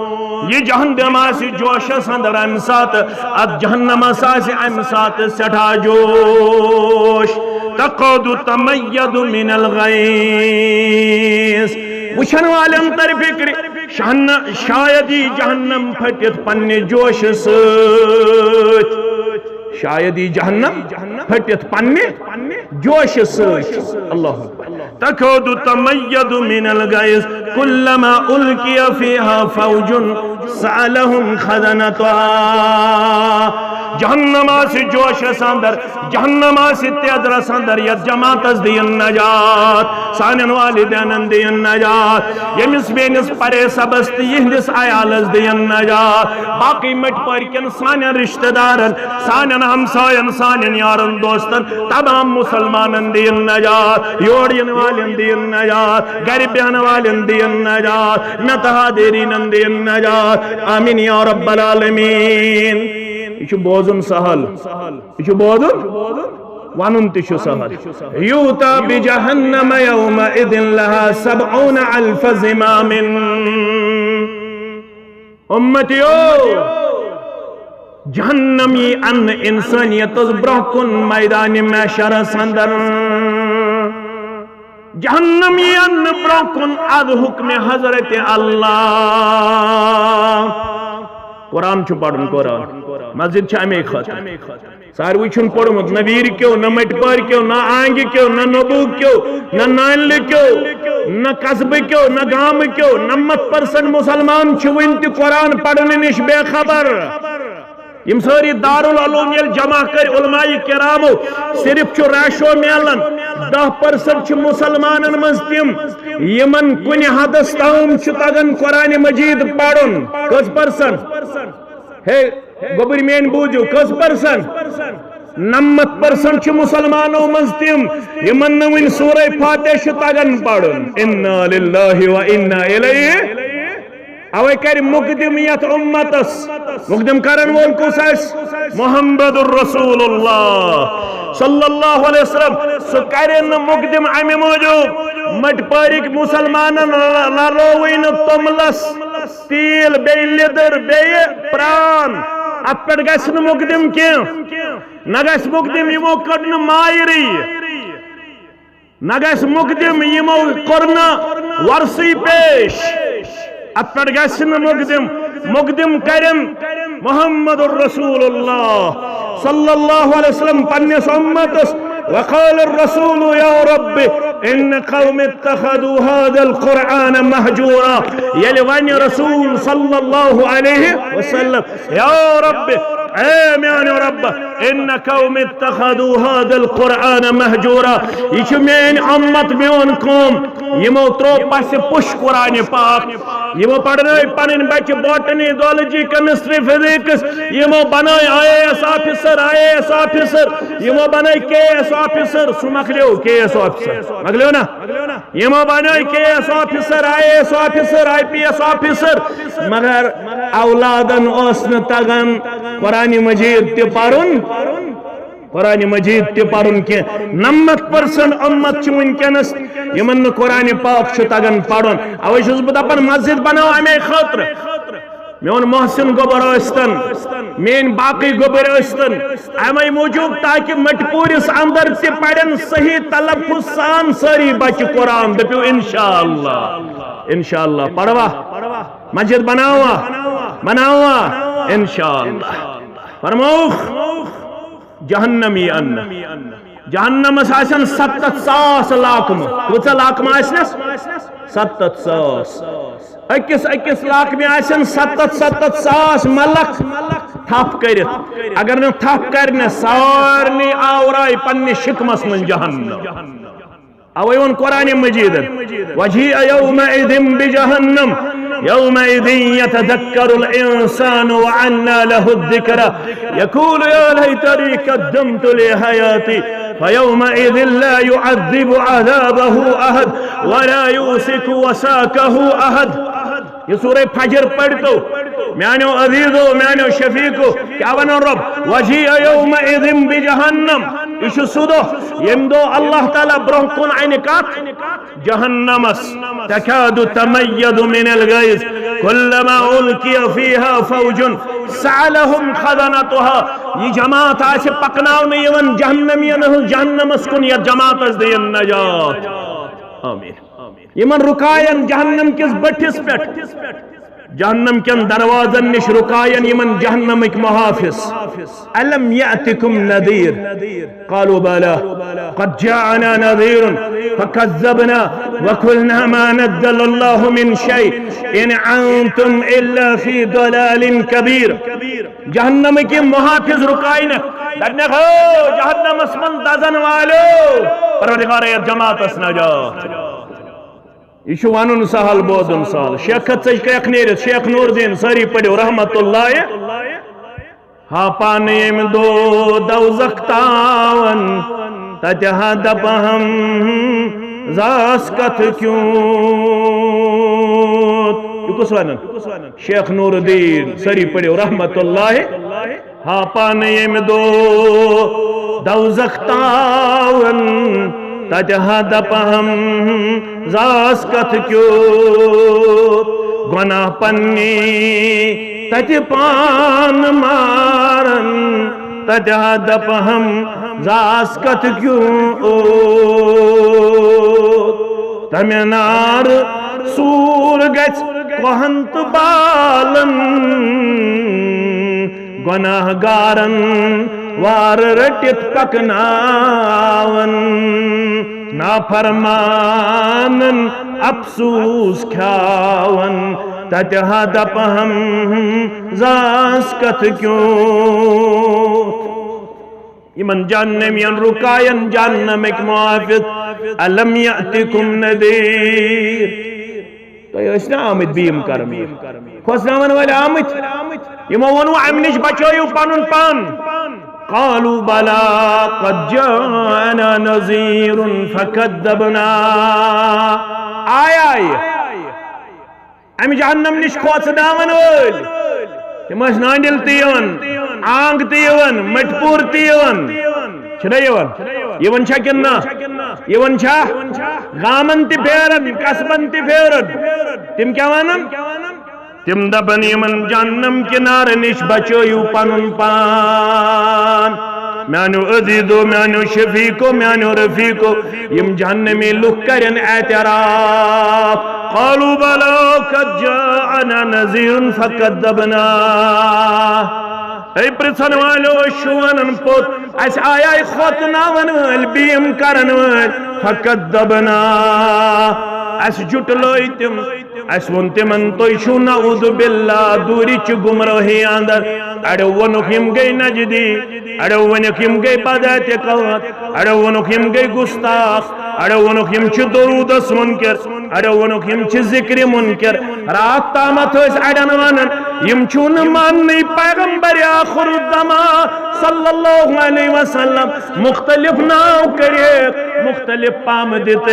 یہِ جہنم آسہِ جوشس اندر امہِ ساتہٕ، اتھ جہنمس آسہِ امہِ ساتہٕ سٮ۪ٹھاہ جوش۔ تکاد تمیز من الغیظ۔ وٕچھن والٮ۪ن ترِ فکرِ، شہن-، شاید یی جہنم پھٔٹِتھ پننہِ جوشہٕ سۭتۍ۔ شاید یی جہنم پھٔٹِتھ پننہِ جوشہٕ سۭتۍ۔ اللہ اکبر۔ تکاد تمیز من الغیظ کلما القی فیہا فوج سألہم خزنتہا۔ جہنم آسہِ جوشس اندر، جہنم آسہِ تیزرس اندر، یتھ جماعتس دِیِن نجات، سانٮ۪ن والدینن دِیِن نجات، ییٚمِس میٲنِس پرے صٲبس تہٕ یِہنٛدِس عیالس دِیِن نجات، باقٕے مٔٹۍ پٲرۍ کٮ۪ن سانٮ۪ن رشتہٕ دارن، سانٮ۪ن ہمساین، سانٮ۪ن یارن دوستن، تمام مسلمانن دِیِن نجات، یور یِنہٕ والٮ۪ن دِیِن نجات، گرِ بیہن والٮ۪ن دِیِن نجات، مےٚ تہٕ حاضرینن دِیِن نجات۔ آمین یا رب العالمین۔ یہِ چھُ بوزُن سہل، یہِ چھُ بوزُن، ونُن تہِ چھُ سہل۔ یوتیٰ بجہنم یومئذ لہا سبعون الف زمام۔ امتیو، جہنم یی انہٕ انسانیتس برونٛہہ کُن میدانِ محشرس اندر۔ جہنم یی انہٕ برونٛہہ کُن از حکمِ حضرت اللہ۔ قرآن چھُ پرُن، قرآن۔ مسجد چھِ امے خٲطرٕ۔ ساروی چھُنہٕ پوٚرمُت، نہ ویٖرِ کیو، نہ مٹہِ پارِ کیو، نہ آنگہِ کیو، نہ نوبوٗ کیو، نہ نانلہِ کیو، نہ قصبہٕ کیو، نہ گامہٕ کیو۔ نَمَتھ پٔرسَنٹ مُسلمان چھِ وٕنہِ تہِ قرآن پرنہٕ نِش بے خبر۔ یِم سٲری دارالعلوم ییٚلہِ جمع کٔرۍ علماء کرامو، صرف چھُ ریشو میلان، دَہ پٔرسَنٹ چھِ مُسلمانن منٛز تِم، یِمن کُنہِ حدس تام چھُ تگان قرآن مجید پرُن۔ کٔژ پٔرسَنٹ؟ ہے، گوٚبٕرۍ میٲنۍ بوٗزِو، کٔژ پٔرسنٹ؟ نَمَتھ پٔرسنٹ چھِ مُسلمانو منٛز تِم، یِمن نہٕ وُنہِ سورہ فاتحہ چھُ تگان پرُن۔ انا للہ و انا الیہ۔ اوے کرِ مقدم یتھ امتس۔ مقدم کرن وول کُس آسہِ؟ محمد رسول اللہ صلی اللہ علیہ وسلم۔ سُہ کرِ نہٕ مقدم امہِ موٗجوٗب، مٹہِ پارٕکۍ مُسلمانن رلووٕے نہٕ توٚملس تیٖل، بیٚیہِ لیٚدٕر، بیٚیہِ پرٛان۔ اتھ پٮ۪ٹھ گژھِ نہٕ مقدم کینٛہہ۔ نہ گژھِ مقدم، یِمو کٔڑ نہٕ مایرٕے۔ نہ گژھِ مقدم، یِمو کوٚر نہٕ وۄرثٕے پیش۔ اتھ پٮ۪ٹھ گژھِ نہٕ مقدم۔ مقدم کرن محمد رسول اللہ صلی اللہ علیہ وسلم پننِس امتس۔ وقال الرسول یا رب ان قوم اتخذوا هذا القرآن مهجورا۔ ییٚلہِ ونہِ رسول صلی اللہ علیہ وسلم، یا رب، اے میانیو رب، ان قوم اتخذوا هذا القرآن مهجورا۔ یہِ چھُ میٲنۍ امت، میون قوم، یِمو ترٛوو پسہِ پُش قرآن پاک۔ یِمو پرنٲے پنٕنۍ بچہِ باٹنی، زولجی، کیمسٹری، فزکس۔ یِمو بنٲے I A S officer, I A S officer. یِمو بنٲے کے اے ایس آفیسر۔ سُہ مۄکلیو کے اے ایس آفیسر۔ مۄکلیو نا؟ یِمو بنٲے K A S officer, I A S officer, I P S officer. مگر اولادن اوس نہٕ تگان قرآن مجید تہِ پرُن۔ قرآن مجید تہِ پرُن کینٛہہ۔ نَمَتھ پٔرسنٹ امت چھِ وٕنکیٚنس، یِمن نہٕ قرآن پاک چھُ تگان پرُن۔ اوے چھُس بہٕ دپان، مسجد بناو امے خٲطرٕ۔ میون محسن گوٚبر ٲسۍتن، میٲنۍ باقٕے گوٚبر ٲسۍتن، امے موٗجوٗب تاکہِ مٹہِ پوٗرِس اندر تہِ پرن صحیح تلفظ سان سٲری بچہِ قرآن۔ دٔپِو انشاءاللہ، انشاءاللہ۔ پروا؟ مسجد بناوا؟ بناوا؟ انشاءاللہ۔ فرمووُکھ، جہنم یی اننہٕ۔ جہنمس آسن ستتھ ساس لاکمہٕ۔ کۭژاہ لاکمہٕ آسنس؟ ستتھ ساس۔ أکِس أکِس لاکمہِ آسن ستتھ ستتھ ساس ملک تھپھ کٔرِتھ۔ اگر نہٕ تھپھ کرِ نہٕ، سارنٕے آورایہِ پننہِ شکمس منٛز جہنم۔ اوے ووٚن قرآن مجیدن، وجیء یومئذ بجہنم، یومئذ یتذکر الانسان وانی لہ الذکری، یقول یا لیتنی قدمت لحیاتی، فیومئذ لا یعذب عذابہ احد، ولا یوثق وثاقہ احد۔ یہ سورہ فجر پرتو، میانیو عزیزو، میانیو شفیقو، کیا ونان رب؟ وجیء یومئذ بجہنم۔ یہ چھُ سُہ دۄہ، ییٚمہِ دۄہ اللہ تعالیٰ برونٛہہ کُن انہِ کتھ؟ جہنمس۔ تکاد تمیز من الغیظ، کلما القی فیہا فوج سألہم خزنتہا۔ یہ جماعت آسہِ پکناونہٕ یِوان جہنمین ہٕنٛز جہنمس کُن، یتھ جماعتس دِیِن نجات۔ آمین۔ یِمن رُکاین جہنم کِس بٔٹھِس پٮ۪ٹھ۔ جہنم کٮ۪ن دروازن نِش رُکاین یِمن جہنمٕکۍ محافظ۔ الم یأتکم نذیر؟ قالوا بلی قد جاءنا نذیر فکذبنا وقلنا ما نزل اللہ من شیء ان انتم الا فی ضلال کبیر۔ جہنمٕکۍ یِم محافظ رُکاینکھ، دپنکھ، ہو جہنمس منٛز دزن والیو، پروردگارا یتھ جماعتس نجات۔ یہ چھُ ونُن سہل، بوزُن سہل۔ شیخ کھژ ژٕ کرٛٮ۪کھ نیٖرِتھ، شیخ نور الدین، سٲری پٔرِو رحمت اللہ۔ ہا پانہٕ ییٚمہِ دۄہ دوزخ تاون، تتہِ ہا دپہم زاس کتھ کیوٗت۔ یہ کُس ونان؟ شیخ نور الدین، سٲری پٔرِو رحمت اللہ۔ ہا پانہٕ ییٚمہِ دۄہ دوزخ تاون، تتہِ ہا دپہم زاس کتھ کیوٗت۔ گۄناہ پننی تتہِ پان مارن، تتہِ ہا دپہم زاس کتھ کیوٗت۔ تمہِ نار سوٗر گژھِ کوہن تہٕ بالن، گۄناہ گارن وار رٔٹِتھ پکناون، نافرمانن افسوس کھیاون، تتہِ ہا دپہم زاس کتھ کیوٗتھ۔ یِمن جہنمین رُکاین جہنمٕکۍ محافظ، الم یأتکم نذیر، تُہۍ ٲسۍ نہ آمٕتۍ بیم کرنہِ؟ کھوژناون وٲلۍ آمٕتۍ؟ یِمو ووٚنوٕ، امہِ نِش بچٲیِو پنُن پان۔ قالوا بلی قد جاءنا نذیر فکذبنا۔ آے آے امہِ جہنم نِش کھوژناون وٲلۍ۔ تِم ٲسۍ نانڈل تہِ یِوان، آنگ تہِ یِوان، مٹپور تہِ یِوان۔ چھِنہ یِوان؟ یِوان چھا کِنہٕ نہ؟ یِوان چھا؟ گامن تہِ پھیران، قصبن تہِ پھیران۔ تِم کیٛاہ ونان؟ تِم دپن، یِمن جہنم کنارٕ نِش بچٲیِو پنُن پان۔ میانیو عزیزو، میانیو شفیقو، میانیو رفیقو، یِم جہنمی لُکھ کرن اعتراف۔ قالوا بلی قد جاءنا نذیر فکذبنا۔ اے پرژھن والو، أسۍ چھِ ونان پوٚت، اسہِ آیے کھوژناون وٲلۍ، بیم کرن وٲلۍ، فکذبنا، اسہِ جُٹلٲے تِم۔ اسہِ ووٚن تِمن، تُہۍ چھِو نعوذ باللہ دوٗرِچہِ گمرٲہی اندر۔ اڑیو ووٚنُکھ، یِم گٔے نجدی، اڑیو ووٚنُکھ، یِم گٔے بدعتکار، اڑیو ووٚنُکھ، یِم گٔے گستاخ، اڑیو ووٚنُکھ، یِم چھِ درودس منکر، اڑیو ووٚنُکھ، یِم چھِ ذکرِ منکر۔ راتھ تامتھ ٲسۍ اڑٮ۪ن ونان، یِم چھِو نہٕ ماننٕے۔ پیغمبر آخر الزمان صلی اللہ علیہ وسلم مختلف ناو کٔرِتھ، مختلف پامہٕ دِتھ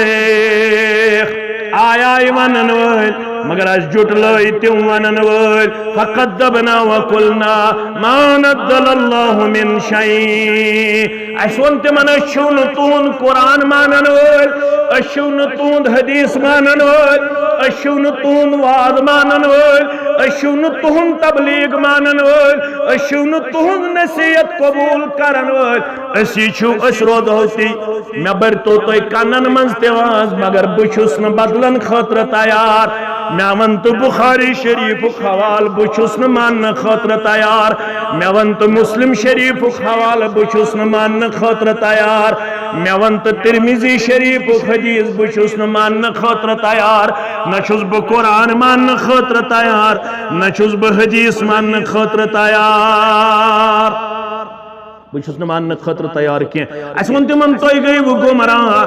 آے آے ونن وٲلۍ، مگر اسہِ جُٹلٲے تِم ونن وٲلۍ۔ فکذبنا وقلنا ما نزل اللہ من شیء۔ اسہِ ووٚن تِمن، أسۍ چھِو نہٕ تُہُنٛد قرآن مانن وٲلۍ، أسۍ چھِو نہٕ تُہُنٛد حدیث مانن وٲلۍ، أسۍ چھِو نہٕ تُہُنٛد وعظ مانن وٲلۍ، أسۍ چھِو نہٕ تُہُنٛد تبلیغ مانن وٲلۍ، أسۍ چھِو نہٕ تُہُنٛد نصیحت قبول کرن وٲلۍ۔ أسی چھِو، أسۍ روزہو تی۔ مےٚ بٔرۍتو تُہۍ کنن منٛز تہِ واز، مگر بہٕ چھُس نہٕ بدلن خٲطرٕ تیار۔ مےٚ وَن تہٕ بخاری شریفُک حوالہٕ، بہٕ چھُس نہٕ ماننہٕ خٲطرٕ تیار۔ مےٚ وَن تہٕ مسلم شریفُک حوالہٕ، بہٕ چھُس نہٕ ماننہٕ خٲطرٕ تیار۔ مےٚ وَن تہٕ ترمذی شریفُک حدیث، بہٕ چھُس نہٕ ماننہٕ خٲطرٕ تیار۔ نہ چھُس بہٕ قرآن ماننہٕ خٲطرٕ تیار، نہ چھُس بہٕ حدیث ماننہٕ خٲطرٕ تیار۔ بہٕ چھُس نہٕ ماننہٕ خٲطرٕ تیار کینٛہہ۔ اَسہِ ووٚن تِمن، تُہۍ گٔیوٕ گمراہ۔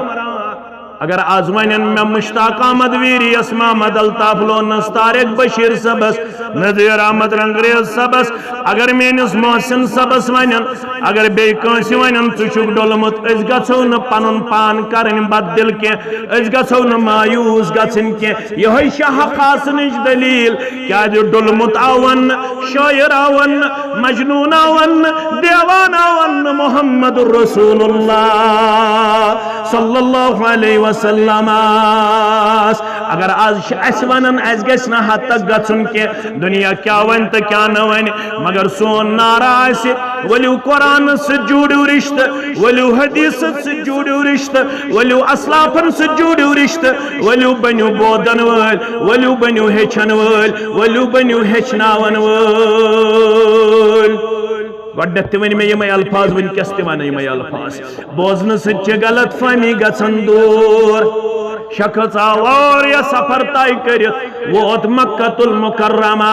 اگر از ونن مےٚ مشتاق احمد ویری یس، محمد الطاف لونس، طارق بشیر صٲبس، نذیر احمد رنگریز صٲبس، اگر میٲنِس محسن صٲبس ونن، اگر بیٚیہِ کٲنٛسہِ ونن، ژٕ چھُکھ ڈوٚلمُت، أسۍ گژھو نہٕ پنُن پان کرٕنۍ بددِل کینٛہہ، أسۍ گژھو نہٕ مایوس گژھٕنۍ کینٛہہ۔ یِہوٚے چھےٚ حق آسنٕچ دٔلیٖل۔ کیٛازِ ڈوٚلمُت آو وننہٕ، شٲعر آو وننہٕ، مجنون آو وننہٕ، دیوانہٕ آو وننہٕ، محمد رسول اللہ صلی اللہ علیہ وسلم آس۔ اگر از چھِ اَسہِ ونان، اَسہِ گژھِ نہٕ حد تک گژھُن کینٛہہ، دُنیا کیٛاہ ونہِ تہٕ کیٛاہ نہٕ ونہِ، مگر سون نعرٕ آسہِ، ؤلِو قرآنس سۭتۍ جوڑِو رشتہٕ، ؤلِو حدیثس سۭتۍ جوڑِو رشتہٕ، ؤلِو اسلافن سۭتۍ جوڑِو رشتہٕ، ؤلِو بٔنِو بوزن وٲلۍ، ؤلِو بٔنِو ہیٚچھن وٲلۍ، ؤلِو بٔنِو ہیٚچھناون وٲلۍ۔ گۄڈٕنٮ۪تھ تہِ ؤنۍ مےٚ یِمے الفاظ، وٕنکٮ۪س تہِ ونہٕ یِمے الفاظ۔ بوزنہٕ سۭتۍ چھِ غلط فہمی گژھان دوٗر۔ شخص آو واریاہ سفر طے کٔرِتھ، ووت مکہ المکرمہ۔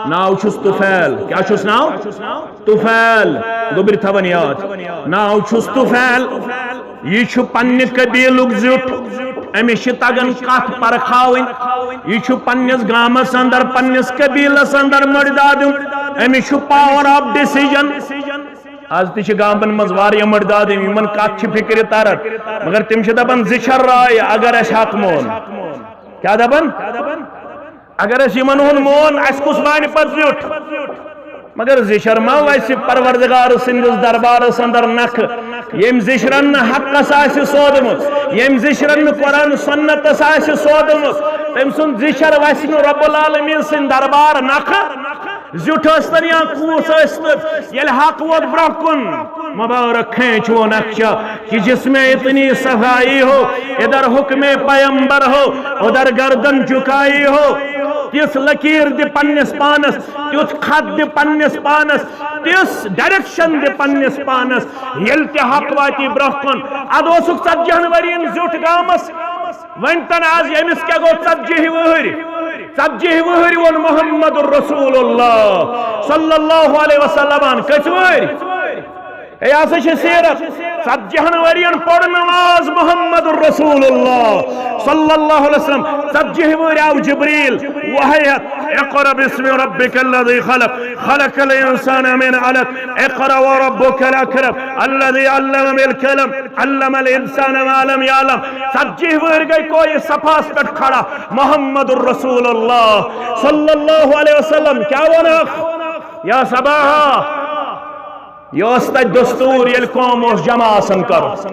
ناو چھُس طفیل۔ کیٛاہ چھُس ناو؟ طفیل۔ گوٚبرۍ تھاوان یاد۔ ناو چھُس طفیل۔ یہِ چھُ پننہِ قبیلُک زیُٹھ۔ أمِس چھِ تگان کتھ پرکھاوٕنۍ۔ یہِ چھُ پننِس گامس اندر، پننِس قبیلس اندر مٔڈۍ دادیُن۔ أمِس چھُ power of decision۔ از تہِ چھِ گامن منٛز واریاہ مٔڈۍ دادِم، یِمن کتھ چھِ فکرِ تران، مگر تِم چھِ دپان، زِچھر راے اگر اسہِ حق مون۔ کیٛاہ دپان؟ اگر اسہِ یِمن ہُنٛد مون، اسہِ کُس مانہِ پتہٕ زیُٹھ؟ مگر زِچھر ما وسہِ پروردگار سٕنٛدِس دربارس اندر نکھٕ؟ ییٚمۍ زِچھرن نہٕ حقس آسہِ سوٗزمُت، ییٚمۍ زِچھرن نہٕ قرآن سنتس آسہِ سوٗزمُت، تٔمۍ سُنٛد زِچھر وسہِ نہٕ رب العالمین سٕنٛدِ دربار نکھٕ۔ زیُٹھ ٲسۍتن یا کوٗس ٲسۍتن، ییٚلہِ حق ووت برٛونٛہہ کُن، مبارک کھینچ وہ نقشہ کہ جس میں اتنی صفائی ہو، ادھر حکم پیمبر ہو، ادھر گردن جھکائی ہو۔ تِژھ لکیر دِ پننِس پانس، تیُتھ خط دِ پننِس پانس، تِژھ ڈائریکشن دِ پننِس پانس، ییٚلہِ تہِ حق واتی برونٛہہ کُن۔ ادٕ اوسُکھ ژتجی ہن ؤرین زیُٹھ گامس، وۄنۍ تن آز ییٚمِس کیٛاہ گوٚو؟ ژتجی وُہٕرۍ، ژتجی وُہٕرۍ ووٚن محمد رسول اللہ صلی اللہ علیہ وسلمن۔ کٔژ وُہٕرۍ؟ ہے، یہِ ہسا چھِ سیرت۔ ژتجی ہن ؤرین پوٚر نماز محمد رسول اللہ صلی اللہ علیہ وسلم۔ ژتجی وُہٕرۍ آو جبریل وحی ہٮ۪تھ، اقرأ باسم ربک الذی خلق، خلق الانسان من علق، اقرأ وربک الاکرم، الذی علم بالقلم، علم الانسان ما لم یعلم۔ ژتجی وُہٕرۍ گٔے کوہِ صفاہس پٮ۪ٹھ کھڑا محمد رسول اللہ صلی اللہ علیہ وسلم۔ کیٛاہ ووٚنکھ؟ یا صباحا، یہِ اوس تتہِ دستور، ییٚلہِ قوم اوس جمع آسان کرُن،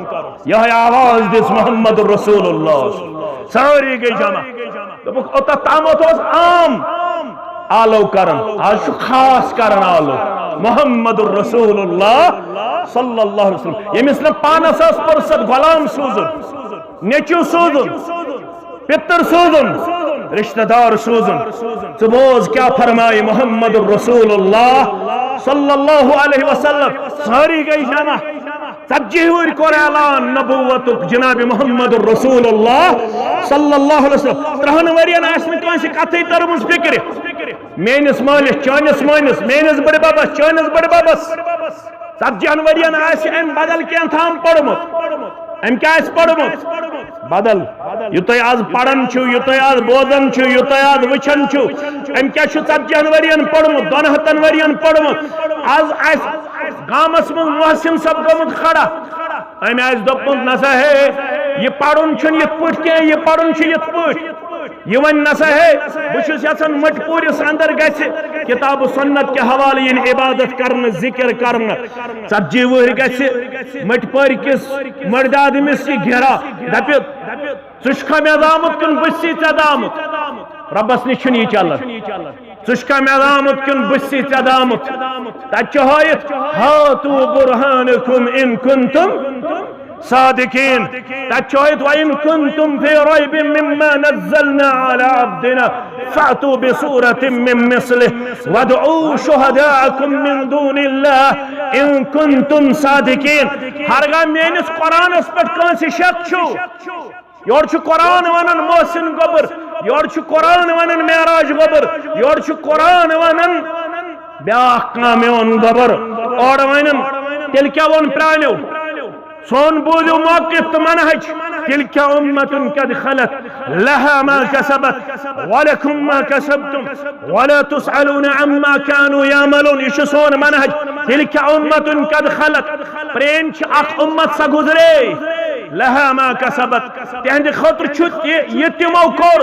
یِہوٚے آواز دِژ محمد رسول اللہ۔ سٲری گٔے جمع۔ دوٚپُکھ، اوٚتتھ تامتھ اوس عام آلو کران، آز چھُ خاص کران آلو۔ محمد رسول اللہ صلی اللہ علیہ وسلم، ییٚمِس نہٕ پانس ٲس پُرصت غلام سوزُن، نیٚچو سوزُن، پِتٕر سوزُن، رشتہ دار سوزُن۔ ژٕ بوز کیٛاہ فرمایہِ محمد رسول اللہ صلی اللہ علیہ وسلم۔ سٲری گٔے جمع۔ ژتجی وُہٕرۍ کوٚر اعلان نبوتُک جناب محمد رسول اللہ صلی اللہ علیہ وسلم۔ ترٛہن ؤرین آسہِ نہٕ کٲنٛسہِ کتھٕے تٔرمٕژ فکرِ۔ میٲنِس مٲلِس، چٲنِس مٲلِس، میٲنِس بٕڈِ ببس، چٲنِس بٕڈِ ببس۔ ژتجی ہن ؤرین آسہِ أمۍ بدل کینٛہہ تام پوٚرمُت۔ أمۍ کیٛاہ آسہِ پوٚرمُت؟ بدل۔ یہِ تُہۍ آز پران چھِو، یہِ تُہۍ آز بوزان چھِو، یہِ تُہۍ آز وٕچھان چھِو، أمۍ کیٛاہ چھُ ژتجی ہن ؤرین پوٚرمُت، دۄن ہتن ؤرین پوٚرمُت؟ آز آسہِ گامس منٛز محسن صٲب گوٚمُت کھڑا۔ أمۍ آسہِ دوٚپمُت، نسا ہے، یہِ پرُن چھُنہٕ یِتھ پٲٹھۍ کینٛہہ، یہِ پرُن چھُ یِتھ پٲٹھۍ۔ یہِ وۄنۍ نسا ہے، بہٕ چھُس یژھان مٹہِ پوٗرِس اندر گژھِ کتاب و سنت کہِ حوالہٕ یِنۍ عبادت کرنہٕ، ذکر کرنہٕ۔ ژتجی وُہٕرۍ گژھِ مٹہِ پورِ کِس مٔردِ آدمِس یہِ گھیرا، دپہِ، ژٕ چھُکھا مےٚ زامُت کِنہٕ بہٕ چھُسے ژےٚ زامُت؟ رۄبس نِش چھُنہٕ یہِ چلان۔ ژٕ چھُکھا مےٚ زامُت کِنہٕ بہٕ چھُسے ژےٚ زامُت؟ تتہِ چھُ ہٲیِتھ، ہاتوا برہانکم ان کنتم صادقین۔ تتہِ چھُ ہٲیِتھ، وَإِن كُنتُمْ فِي رَيْبٍ مِّمَّا نَزَّلْنَا عَلَىٰ عَبْدِنَا فَأْتُوا بِسُورَةٍ مِّن مِّثْلِهِ وَادْعُوا شُهَدَاءَكُم مِّن دُونِ اللَّهِ إِن كُنتُمْ صَادِقِينَ۔ ہرگاہ میٲنِس قرآنس پٮ۪ٹھ کٲنٛسہِ شک چھُ، یورٕ چھُ قرآن ونان محسن گوٚبُر، یورٕ چھُ قرآن ونان معراج گوٚبُر، یورٕ چھُ قرآن ونان بیاکھ کانٛہہ میون گوٚبُر، اورٕ ونان، تیٚلہِ کیٛاہ ووٚن پرٛانیو؟ سون بوٗزِو موقف تہٕ منہج، تلك أمة قد خلت لها ما كسبت ولكم ما كسبتم ولا تسألون عما كانوا يعملون۔ یہِ چھُ سون منہج۔ تلك أمة قد خلت، پرٛٲنۍ چھِ اکھ اُمت، سۄ گُزرے۔ لها ما كسبت، تِہنٛدِ خٲطرٕ چھُ تہِ، یہِ تِمو کوٚر۔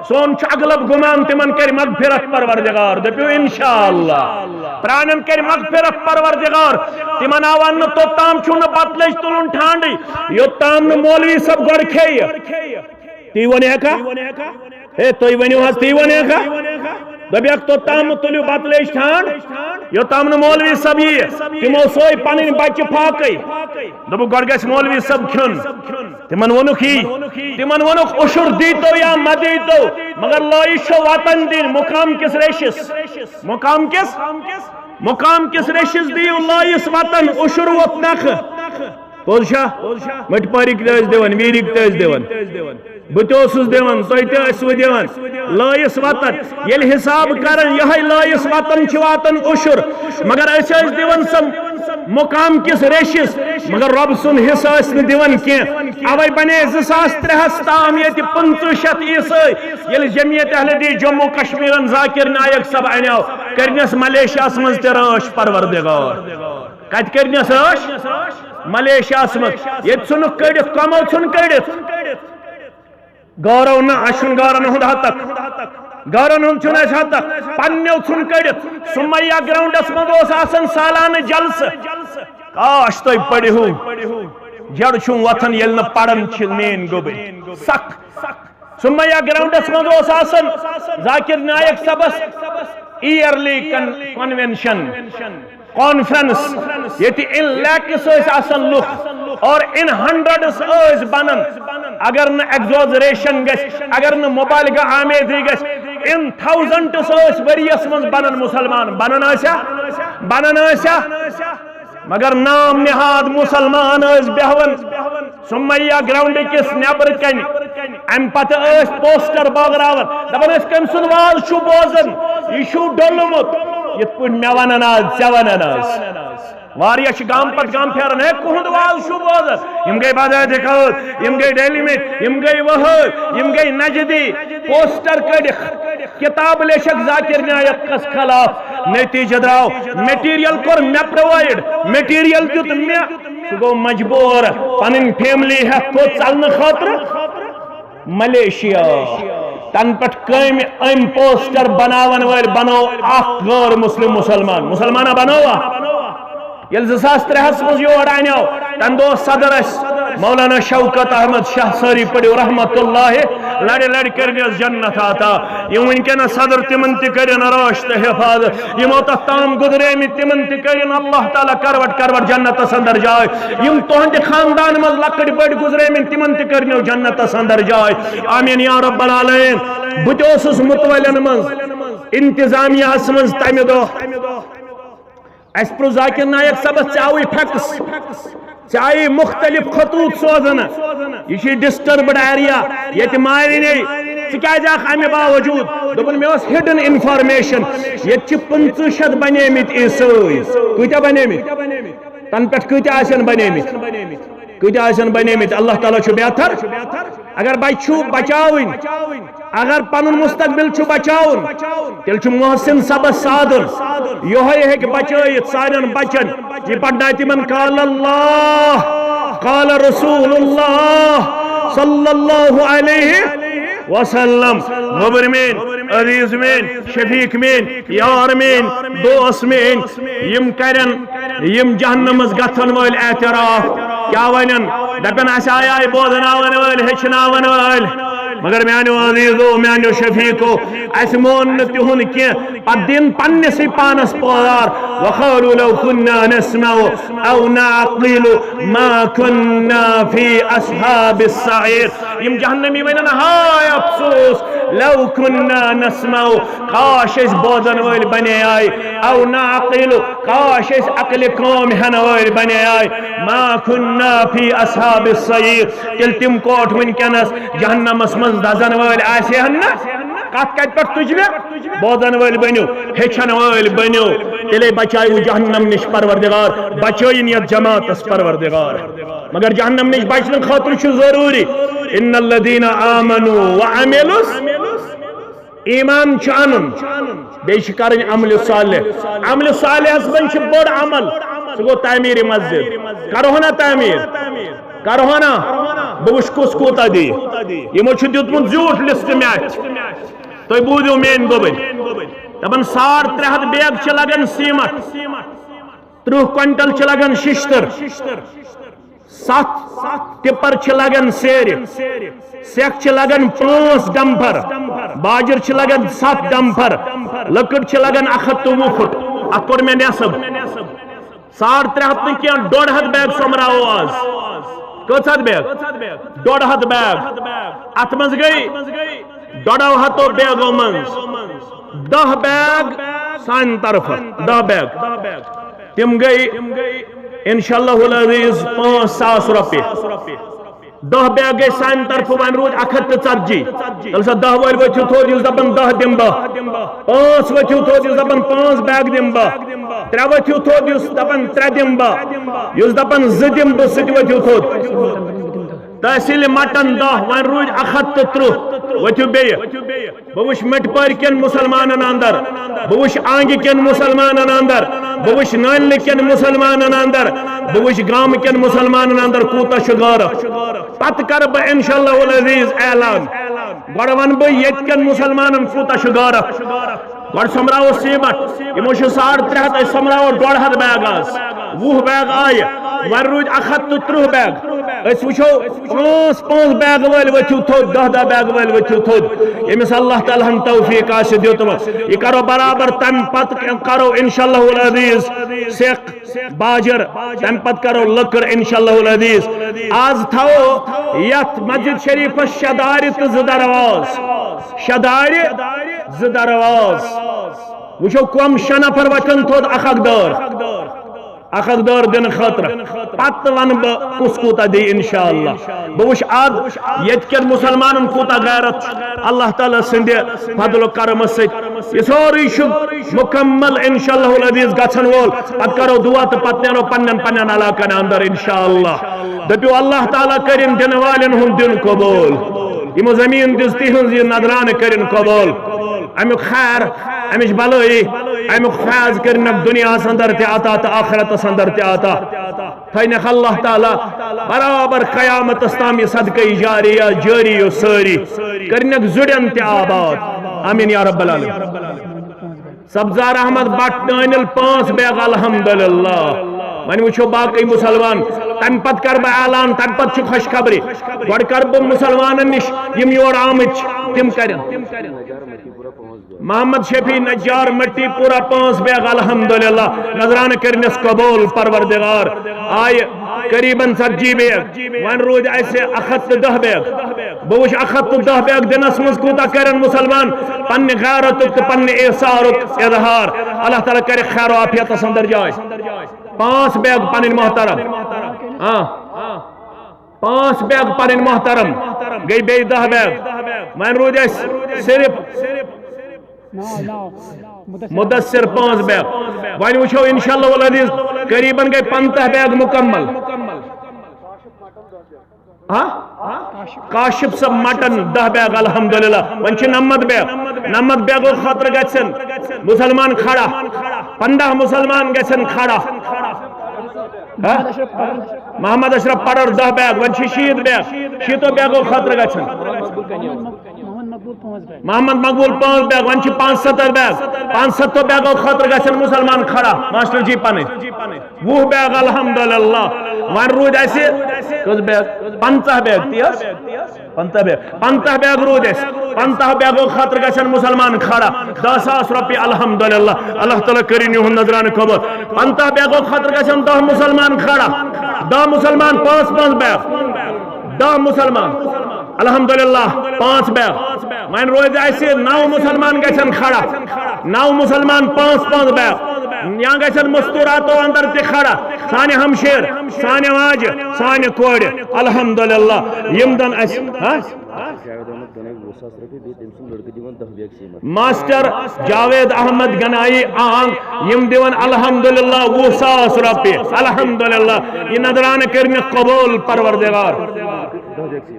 سون چھُ اغلب گُمان تِمن کرِ مغفرت پروردگار، دٔپِو انشاءاللہ۔ پرٛانٮ۪ن کرِ مغفرت پروردگار۔ تِمن آو وننہٕ، توٚتام چھُو نہٕ بتہٕ لیٚج تُلُن ٹھانڈٕے، یوٚتام نہٕ مولوی صٲب گۄڈٕ کھیٚیہِ۔ تی ونہِ ہا کانٛہہ؟ ہے، تُہۍ ؤنِو حظ، تی ونہِ ہا کانٛہہ؟ دپیکھ، توٚتام مہٕ تُلِو بتہٕ لیٚج ٹھانڈ، یوٚتام نہٕ مولوی صٲب یِیہِ۔ تِمو سوے پنٕنۍ بچہِ فاقے۔ دوٚپُکھ، گۄڈٕ گژھِ مولوی صٲب کھیوٚن۔ تِمن ووٚنُکھ یی، تِمن ووٚنُکھ، عشر دیٖتو یا مہ دیٖتو، مگر لٲیِش چھو وطن دِنۍ، مقام کِس ریشِس۔ مقام کِس، مقام کِس ریشِس دِیِو لٲیِس وطن، عشر ووٚتھ نکھٕ۔ پوٚز چھا؟ مٔٹۍ پٲرِکۍ تہِ ٲسۍ دِوان، ویٖرِکۍ تہِ ٲسۍ دِوان۔ بہٕ تہِ اوسُس دِوان، تُہۍ تہِ ٲسوٕ دِوان۔ لٲیِس وطن، ییٚلہِ حساب کران، یِہوٚے لٲیِس وطن چھِ واتان عشر۔ مگر أسۍ ٲسۍ دِوان سۄ مقام کِس ریشِس، مگر رۄب سُنٛد حصہٕ ٲسۍ نہٕ دِوان کینٛہہ۔ اَوَے بنے زٕ ساس ترٛےٚ ہَس تام ییٚتہِ پٕنٛژٕہ شیٚتھ عیسٲے، ییٚلہِ جمعیت اہل حدیث جموں کشمیرن ذاکر نایک صٲب اَنیو، کٔرنَس ملیشیاہَس منٛز تہِ رٲچھ پروردگار۔ کتہِ کٔرنس رٲچھ؟ ملیشیاہس منٛز۔ ییٚتہِ ژھُنُکھ کٔڑِتھ، کمو ژھُن کٔڑِتھ؟ گورو نہٕ، اسہِ چھُنہٕ گورن ہُنٛد ہتک۔ گورن ہُنٛد چھُنہٕ اسہِ ہتک۔ پننیو ژھُن کٔڑِتھ۔ سُمیا گراؤنڈس منٛز اوس آسان سالانہٕ جلسہٕ۔ کاش تُہۍ پٔرِہو۔ جڑ چھُم وۄتھان ییٚلہِ نہٕ پران چھِ میٲنۍ گوٚبٕرۍ۔ سخ۔ سُمیا گراؤنڈس منٛز اوس آسان ذاکر نایک صٲبس ایئرلی کن-، کنونشن، کانفرنس، ییٚتہِ ان لیکس ٲسۍ آسان لُکھ اور ان ہنڈریڈس ٲسۍ بنان۔ اگر نہٕ ایگزوزریشن گژھِ، اگر نہٕ مبالغہ آمیزی گژھِ، ان تھاؤزنڈس ٲسۍ ؤریس منٛز بنان مسلمان، بنان ٲسیا؟ بنان ٲسیا؟ مگر نام نہاد مسلمان ٲسۍ بیہوان۔ سمیہ گراؤنڈ کِس نیبرٕ کنہِ۔ امہِ پتہٕ ٲسۍ پوسٹر بٲگراوان، دپان ٲسۍ، "کٔمۍ سُنٛد واز چھُو بوزان؟ یہِ چھُو ڈوٚلمُت۔" یِتھ پٲٹھۍ مےٚ ونان آز، ژےٚ ونان آز۔ واریاہ چھِ گامہٕ پتہٕ گامہٕ پھیران، "ہے، کُہُنٛد واز چھُو بوزان؟" یِم گٔے بغدادِ خٲر، یِم گٔے ڈیلی میٹ، یِم گٔے وہٲبۍ، یِم گٔے نجدی۔ پوسٹر کٔڑِکھ، کتاب لیچھکھ ذاکر نایک کس خلاف۔ نتیجہ درٛاو، مٹیریل کوٚر مےٚ پرووائیڈ، مٹیریل دیُت مےٚ۔ سُہ گوٚو مجبوٗر پنٕنۍ فیملی ہٮ۪تھ تھوٚد ژلنہٕ خٲطرٕ ملیشیا۔ تنہٕ پٮ۪ٹھ کٔمۍ أمۍ پوسٹر بناون وٲلۍ بنوو اکھ غٲر مسلم مسلمان۔ مسلمانہ بنووا؟ ییٚلہِ زٕ ساس ترٛےٚ ہَس منٛز یور انیو، تمہِ دۄہ اوس صدر اسہِ مولانا شوکت احمد شاہ، سٲری پٔرِو رحمت اللہ، لڑِ لڑِ کٔرنس جنت عطا۔ یِم وٕنکیٚنس صدر، تِمن تہِ کٔرِن رٲچھ تہٕ حفاظت۔ یِمو تتھ تام گُزریمٕتۍ، تِمن تہِ کٔرِن اللہ تعالیٰ کروٹ کروٹ جنتس اندر جاے۔ یِم تُہنٛدِ خاندان منٛز لۄکٕٹۍ بٔڑۍ گُزریمٕتۍ، تِمن تہِ کٔرنو جنتس اندر جاے۔ آمین یا رب العالمین۔ بہٕ تہِ اوسُس متولین منٛز، انتظامیہ ہس منٛز تمہِ دۄہ۔ اسہِ پرُژھ ذاکر نایک صٲبس، "ژےٚ آوُے فیکس، ژےٚ آیی مختلف خطوط سوزنہٕ، یہِ چھُ ڈسٹربڈ ایریا، ییٚتہِ مارِ نے، ژٕ کیازِ آکھ امہِ باوجود؟" دوٚپُن، "مےٚ ٲس ہڈن انفارمیشن، ییٚتہِ چھِ پٕنٛژٕہ شیٚتھ بنیمٕتۍ عیسٲے۔" کۭتیاہ بنیمٕتۍ؟ تنہٕ پٮ۪ٹھ کۭتیاہ آسن بنیمٕتۍ؟ کۭتیاہ آسن بنیمٕتۍ؟ اللہ تعالیٰ چھُ بہتر۔ اگر بچہِ چھُو بچاوٕنۍ، اگر پنُن مستقبل چھُ بچاوُن، تیٚلہِ چھُ محسن صٲبس سادُن۔ یِہوٚے ہیٚکہِ بچٲیِتھ سانٮ۪ن بچن۔ یہِ پرنایہِ تِمن قال اللہ، قال رسول اللہ صلی اللہ علیہ وسلم۔ وۄبٕرۍ میٲنۍ، عزیز میٲنۍ، شفیق میٲنۍ، یار میٲنۍ، دوست میٲنۍ، یِم کرن، یِم جہنمس گژھن وٲلۍ اعتراف، کیٛاہ ونن؟ دپن، "اسہِ آیہِ آیہِ بوزناون وٲلۍ، ہیٚچھناون وٲلۍ، مگر میانیو عزیزو، میانیو شفیقو، اسہِ مون نہٕ تِہُنٛد کینٛہہ۔" پتہٕ دِن پننسٕے پانس پٲر، "وقالوا لو كنا نسمع او نعقل ما كنا في اصحاب السعير۔" یِم جہنمی ونن، "ہاے افسوس، لو كنا نسمع، کاش أسۍ بوزن وٲلۍ بنے آے، او نعقل، کاش أسۍ عقلِ کٲم ہٮ۪نہٕ وٲلۍ بنے آے، ما كنا في اصحاب السعير، تیٚلہِ تِم کوٹھ وٕنکیٚنس جہنمس منٛز دزن وٲلۍ آسہِ ہن نہ۔" کتھ کتہِ پٮ۪ٹھ تُج مےٚ؟ بوزن وٲلۍ بٔنِو، ہیٚچھن وٲلۍ بٔنِو، تیٚلے بچاوٕ جہنم نِش پروردگار، بچٲیِن یتھ جماعتس پروردگار۔ مگر جہنم نِش بچنہٕ خٲطرٕ چھُ ضروٗری، ان الذين آمنوا وعملوا، ایمان چھُ انُن، بیٚیہِ چھِ کرٕنۍ عملِ صالح۔ عملِ صالحس منٛز چھُ بوٚڑ عمل، سُہ گوٚو تعمیٖرِ مسجد۔ کرہو نا تعمیٖر؟ کرہو نا؟ بہٕ وٕچھٕ کُس کوٗتاہ دِیہِ۔ یِمو چھُ دیُتمُت زیوٗٹھ لسٹ مےٚ اَتھِ۔ تُہۍ بوٗزِو میٲنۍ گوٚبٕنۍ۔ دَپان، ساڑ ترٛےٚ ہَتھ بیگ چھِ لگان سیٖمٹ، ترٕٛہ کوینٹل چھِ لگان ششتٕر، ستھ ٹپر چھِ لگان سیرِ، سیٚکھ چھِ لگان پانٛژھ ڈمپر، باجر چھِ لگان ستھ ڈمپر، لٔکٕر چھِ لگان اکھ ہتھ تہٕ وُہ فُٹ۔ اتھ کوٚر مےٚ نٮ۪صٕب۔ ساڑ ترٛےٚ ہتھ نہٕ کینٛہہ، ڈۄڈ ہتھ بیگ سوٚمبراوو آز۔ کٔژ ہتھ بیگ؟ ڈۄڈ ہتھ بیگ۔ اتھ منٛز گٔے ڈۄڈو ہتو بیگو منٛز دَہ بیگ سانہِ طرفہٕ، دَہ بیگ۔ تِم گٔے انشاءاللہ العزیز پانٛژھ ساس رۄپیہِ۔ دَہ بیگ گٔے سانہِ طرفہٕ، وۄنۍ روٗدۍ اکھ ہتھ تہٕ ژتجی۔ تیٚلہِ سا دَہ وٲلۍ ؤتھِو تھوٚد، یُس دَپان دَہ دِمہٕ بہٕ۔ پانٛژھ ؤتھِو تھوٚد، یُس دَپان پانٛژھ بیگ دِمہٕ بہٕ۔ ترٛےٚ ؤتھِو تھوٚد، یُس دَپان ترٛےٚ دِمہٕ بہٕ۔ یُس دَپان زٕ دِمہٕ بہٕ، سُہ تہِ ؤتھِو تھوٚد۔ تحصیل مٹن دَہ، وۄنۍ روٗدۍ اکھ ہتھ تہٕ ترٕٛہ۔ ؤتھِو بیٚیہِ۔ بہٕ وٕچھٕ مٹپارِ کٮ۪ن مُسلمانن اندر، بہٕ وٕچھٕ آنگہِ کٮ۪ن مُسلمانن اندر، بہٕ وٕچھٕ نٲلہِ کٮ۪ن مُسلمانن اندر، بہٕ وٕچھٕ گامہٕ کٮ۪ن مُسلمانن اندر کوٗتاہ چھُ غٲرت۔ پتہٕ کرٕ بہٕ انشاءاللہ العزیز اعلان۔ گۄڈٕ ونہٕ بہٕ ییٚتہِ کٮ۪ن مُسلمانن کوٗتاہ چھُ غٲرت۔ گۄڈٕ سوٚمبراوو سیٖمٹ، یِمو چھُ ساڑ ترٛےٚ ہتھ، أسۍ سوٚمبراوو ڈۄڈ ہتھ بیگ آز، وُہ بیگ آیہِ، وۄنۍ روٗدۍ اکھ ہتھ تہٕ ترٕٛہ بیگ۔ أسۍ وٕچھو، پانٛژھ پانٛژھ بیگ وٲلۍ ؤتھِو تھوٚد، دَہ دَہ بیگ وٲلۍ ؤتھِو تھوٚد۔ ییٚمِس اللہ تعالیٰ ہن توفیٖق آسہِ دیُتمُت، یہِ کرو برابر۔ تمہِ پتہٕ کرو انشاءاللہ العزیز سیٚکھ باجر، تمہِ پتہٕ کرو لٔکٕر انشاءاللہ العزیز۔ آز تھاوو یتھ مسجد شریفس شےٚ دارِ تہٕ زٕ درواز، شےٚ دارِ زٕ درواز۔ وٕچھو، کم شےٚ نفر وۄتھن تھوٚد اکھ اکھ دٲر، اکھ اکھ دٲر دِنہٕ خٲطرٕ۔ پتہٕ ونہٕ بہٕ کُس کوٗتاہ دی، انشاءاللہ۔ بہٕ وٕچھٕ آز ییٚتہِ کٮ۪ن مسلمانن کوٗتاہ غیرت چھُ اللہ تعالیٰ سٕنٛدِ فضل و کرمہٕ سۭتۍ۔ یہِ سورُے چھُ مکمل، انشاءاللہ العزیز، گژھن وول۔ پتہٕ کرو دعا تہٕ پتہٕ نیرو پننٮ۪ن پننٮ۪ن علاقن اندر، انشاءاللہ۔ دٔپِو، اللہ تعالیٰ کٔرِن دِنہٕ والٮ۪ن ہُنٛد دیُن قبوٗل۔ یِمو زٔمیٖن دِژ، تِہنٛز یہِ نذرانہٕ کٔرِن قبوٗل۔ اَمیُک خیر، اَمِچ بلٲیی، اَمیُک فیض کٔرِنَکھ دُنیاہَس اندر تہِ عطا تہٕ آخرتَس اندر تہِ عطا۔ تھٲینَکھ اللہ تعالیٰ برابر قیامتَس تام یہِ صدقہ جاریہ جٲری یہِ سٲری۔ کٔرِنَکھ زُرٮ۪ن تہِ آباد۔ آمیٖن یا رب العالمین۔ سبزار احمد بٹ ڈٲنِل پانٛژھ بیگ، الحمدللہ۔ وۄنۍ وٕچھو باقٕے مسلمان، تَمہِ پتہٕ کَرٕ بہٕ اعلان، تَمہِ پتہٕ چھِ خوشخبری۔ گۄڈٕ کَرٕ بہٕ مسلمانن نِش، یِم یور آمٕتۍ چھِ، تِم کَرن۔ محمد شفیع نجار مٹی پورہ پانٛژھ بیگ، الحمدللہ۔ نذرانہٕ کٔرنَس قبول پروردگار۔ آیہِ قریباً ژتجی بیگ۔ وۄنۍ روٗدۍ اَسہِ اَکھ ہَتھ تہٕ دَہ بیگ۔ بہٕ وٕچھٕ اَکھ ہَتھ تہٕ دَہ بیگ دِنَس منٛز کوٗتاہ کَرن مُسلمان پننہِ غیرتُک تہٕ پننہِ ایثارُک اظہار۔ اللہ تعالیٰ کَرِ خیر و عافیتَس اندر جاے۔ پانٛژھ بیگ پنٕنۍ محترم۔ ہاں۔ پانٛژھ بیگ پنٕنۍ محترم۔ گٔے بیٚیہِ دَہ بیگ۔ وۄنۍ روٗدۍ اَسہِ صرف ناو، ناو۔ مدثر۔ مدثر پانٛژھ بیگ۔ وۄنۍ وٕچھو انشاءاللہ العزیز، قریباً گٔے پنٛژاہ بیگ مکمل۔ ہاں؟ کاشف صٲب مٹن دَہ بیگ، الحمدللہ۔ وۄنۍ چھِ نَمَتھ بیگ۔ نَمَتھ بیگو خٲطرٕ گژھن مسلمان کھڑا۔ پنٛداہ مسلمان گژھن کھڑا۔ ہاں؟ محمد اشرف پڑر دَہ بیگ، وۄنۍ چھِ شیٖتھ بیگ۔ شیٖتو بیگو خٲطرٕ گژھن۔ محمد مقبول پانٛژھ بیگ۔ محمد مقبول پانٛژھ بیگ، وۄنۍ چھِ پانٛژھ ستتھ بیگ۔ پانٛژھ ستتھو بیگو خٲطرٕ گژھن مسلمان کھڑا۔ ماسٹر جی پنٕنۍ۔ وُہ بیگ الحمدللہ۔ وۄنۍ روٗدۍ اَسہِ کٔژ بیگ؟ پنٛژاہ بیگ، تی حظ؟ پنٛژاہ بیگ۔ پنٛژاہ بیگ روٗدۍ اَسہِ۔ پنٛژاہ بیگو خٲطرٕ گژھن مسلمان کھڑا۔ دَہ ساس رۄپیہِ الحمدللہ۔ اللہ تعالیٰ کٔرِن یِہُنٛد نذرانہٕ قبول۔ پنٛژاہ بیگو خٲطرٕ گژھن دَہ مسلمان کھڑا۔ دَہ مسلمان، پانٛژھ پانٛژھ بیگ۔ دَہ مسلمان۔ الحمدللہ، پانٛژھ بیگ۔ وۄنۍ روزِ اَسہِ نَو مسلمان گژھن کھڑا۔ نَو مسلمان، پانٛژھ پانٛژھ بیگ۔ یا گژھن مستوراتو اندر تہِ کھڑا۔ سانہِ ہمشیر، سانہِ ماجہِ، سانہِ کورِ۔ الحمدللہ، یِم دَن اَسہِ، ہاں؟ جاوید احمد گنائی وُہ ساس رۄپیہِ، بیٚیہِ تٔمۍ سُنٛد لٔڑکہٕ دِوان دَہ بیگ سیٖمَٹھ۔ ماسٹر جاوید احمد گنائی آنگ، یِم دِوان الحمدللہ وُہ ساس رۄپیہِ۔ الحمدللہ، یہِ نذرانہٕ کٔرِنَکھ قبول پروردگار۔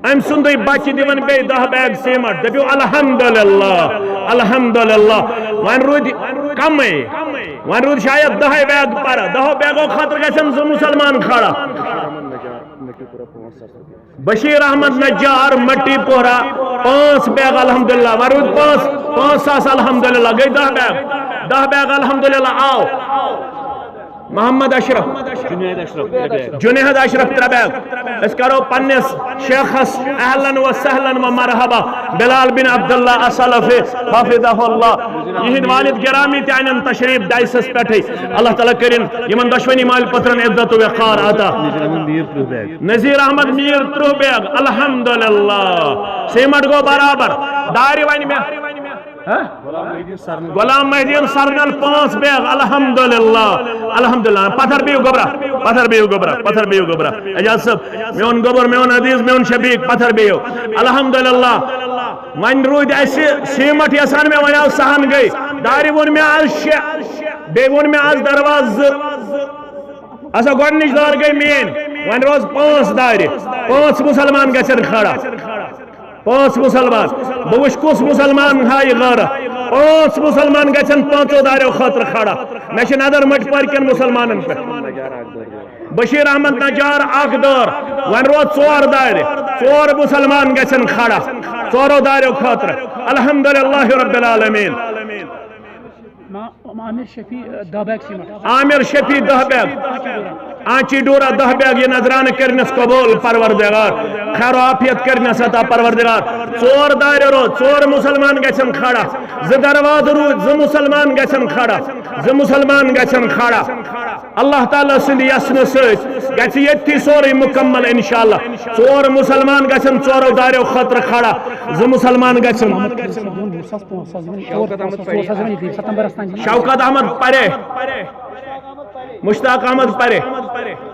أمۍ سُنٛدٕے بچہِ دِوان بیٚیہِ دَہ بیگ سیٖمَٹھ۔ دٔپِو الحمدللہ، الحمدللہ۔ وۄنۍ روٗدۍ کمٕے، وۄنۍ روٗدۍ شاید دَہَے بیگ پرٕ۔ دَہو بیگو خٲطرٕ گژھن زٕ مسلمان کھڑا۔ بشیر احمد نجار مٹی پورہ، پانٛژھ بیگ الحمدللہ، وۄنۍ روٗدۍ پانٛژھ، پانٛژھ ساس الحمدللہ، گٔے دَہ بیگ، دَہ بیگ الحمدللہ آو۔ محمد اشرف۔ جنید اشرف، ترٛےٚ بیگ۔ جنید اشرف، ترٛےٚ بیگ۔ أسۍ کرو پننِس شیخس اہلاً و سہلاً و مرحبا، بلال بن عبداللہ السلفی، حفظہ اللہ۔ یِہنٛدۍ والد گرامی تہِ انن تشریف ڈائسس پٮ۪ٹھٕے۔ اللہ تعالیٰ کٔرِن یِمن دۄشوٕنی مالۍ پترن عزت و وقار عطا۔ نذیر احمد میر، ترٕٛہ بیگ۔ نذیر احمد میر، ترٕٛہ بیگ۔ الحمدللہ۔ سیمٹ گوٚو برابر۔ دارِ وۄنۍ مےٚ۔ ہہ؟ غلام محی الدین سرنل، پانٛژھ بیگ۔ الحمدللہ۔ الحمدللہ۔ پتھر بِہِو گوٚبرا۔ پتھر بِہِو گوٚبرا۔ پتھر بِہِو گوٚبرا۔ اعجاز صٲب، میون گوٚبُر، میون عزیز، میون شفیق، پتھر بِہِو۔ الحمدللہ۔ وۄنۍ روٗدۍ اَسہِ سیمٹ یژھان، مےٚ وَنیو سہن گٔے۔ دارِ ووٚن مےٚ آز شےٚ۔ بیٚیہِ ووٚن مےٚ آز دروازٕ زٕ۔ اچھا، گۄڈٕنِچ دار گٔے میٲنۍ، وۄنۍ روز پانٛژھ دارِ، پانٛژھ مسلمان گژھن کھڑا، پانٛژھ مسلمان۔ بہٕ وٕچھ کُس مسلمان ہایہِ غٲرت، پانٛژھ مسلمان گژھن پانٛژو داریو خٲطرٕ کھڑا۔ مےٚ چھِ نظر مٔٹۍ پورِ کٮ۪ن مسلمانن پٮ۪ٹھ۔ بشیر احمد نجار اکھ دٲر، وۄنۍ روز ژور دارِ، ژور مسلمان گژھن کھڑا ژورو داریو خٲطرٕ۔ الحمدللہ رب العالمین۔ ما-، عامر شفیع، دَہ بیگ سیمٹ۔ عامر شفیع، دَہ بیگ۔ آنچی ڈورا، دَہ بیگ۔ یہِ نذرانہٕ کٔرنَس قبول پروردگار۔ خیر و عافیت کٔرنَس عطا پروردگار۔ ژور دارِ روٗد، ژور مسلمان گژھن کھڑا۔ زٕ دروازٕ روٗد، زٕ مسلمان گژھن کھڑا۔ زٕ مسلمان گژھن کھڑا۔ اللہ تعالیٰ سٕنٛدِ یژھنہٕ سۭتۍ گژھِ ییٚتھی سورُے مُکمل انشاءاللہ۔ ژور مُسلمان گژھن ژورو داریو خٲطرٕ کھڑا، زٕ مُسلمان گژھن۔ شوکت احمد پرے، مشتاق احمد پرے،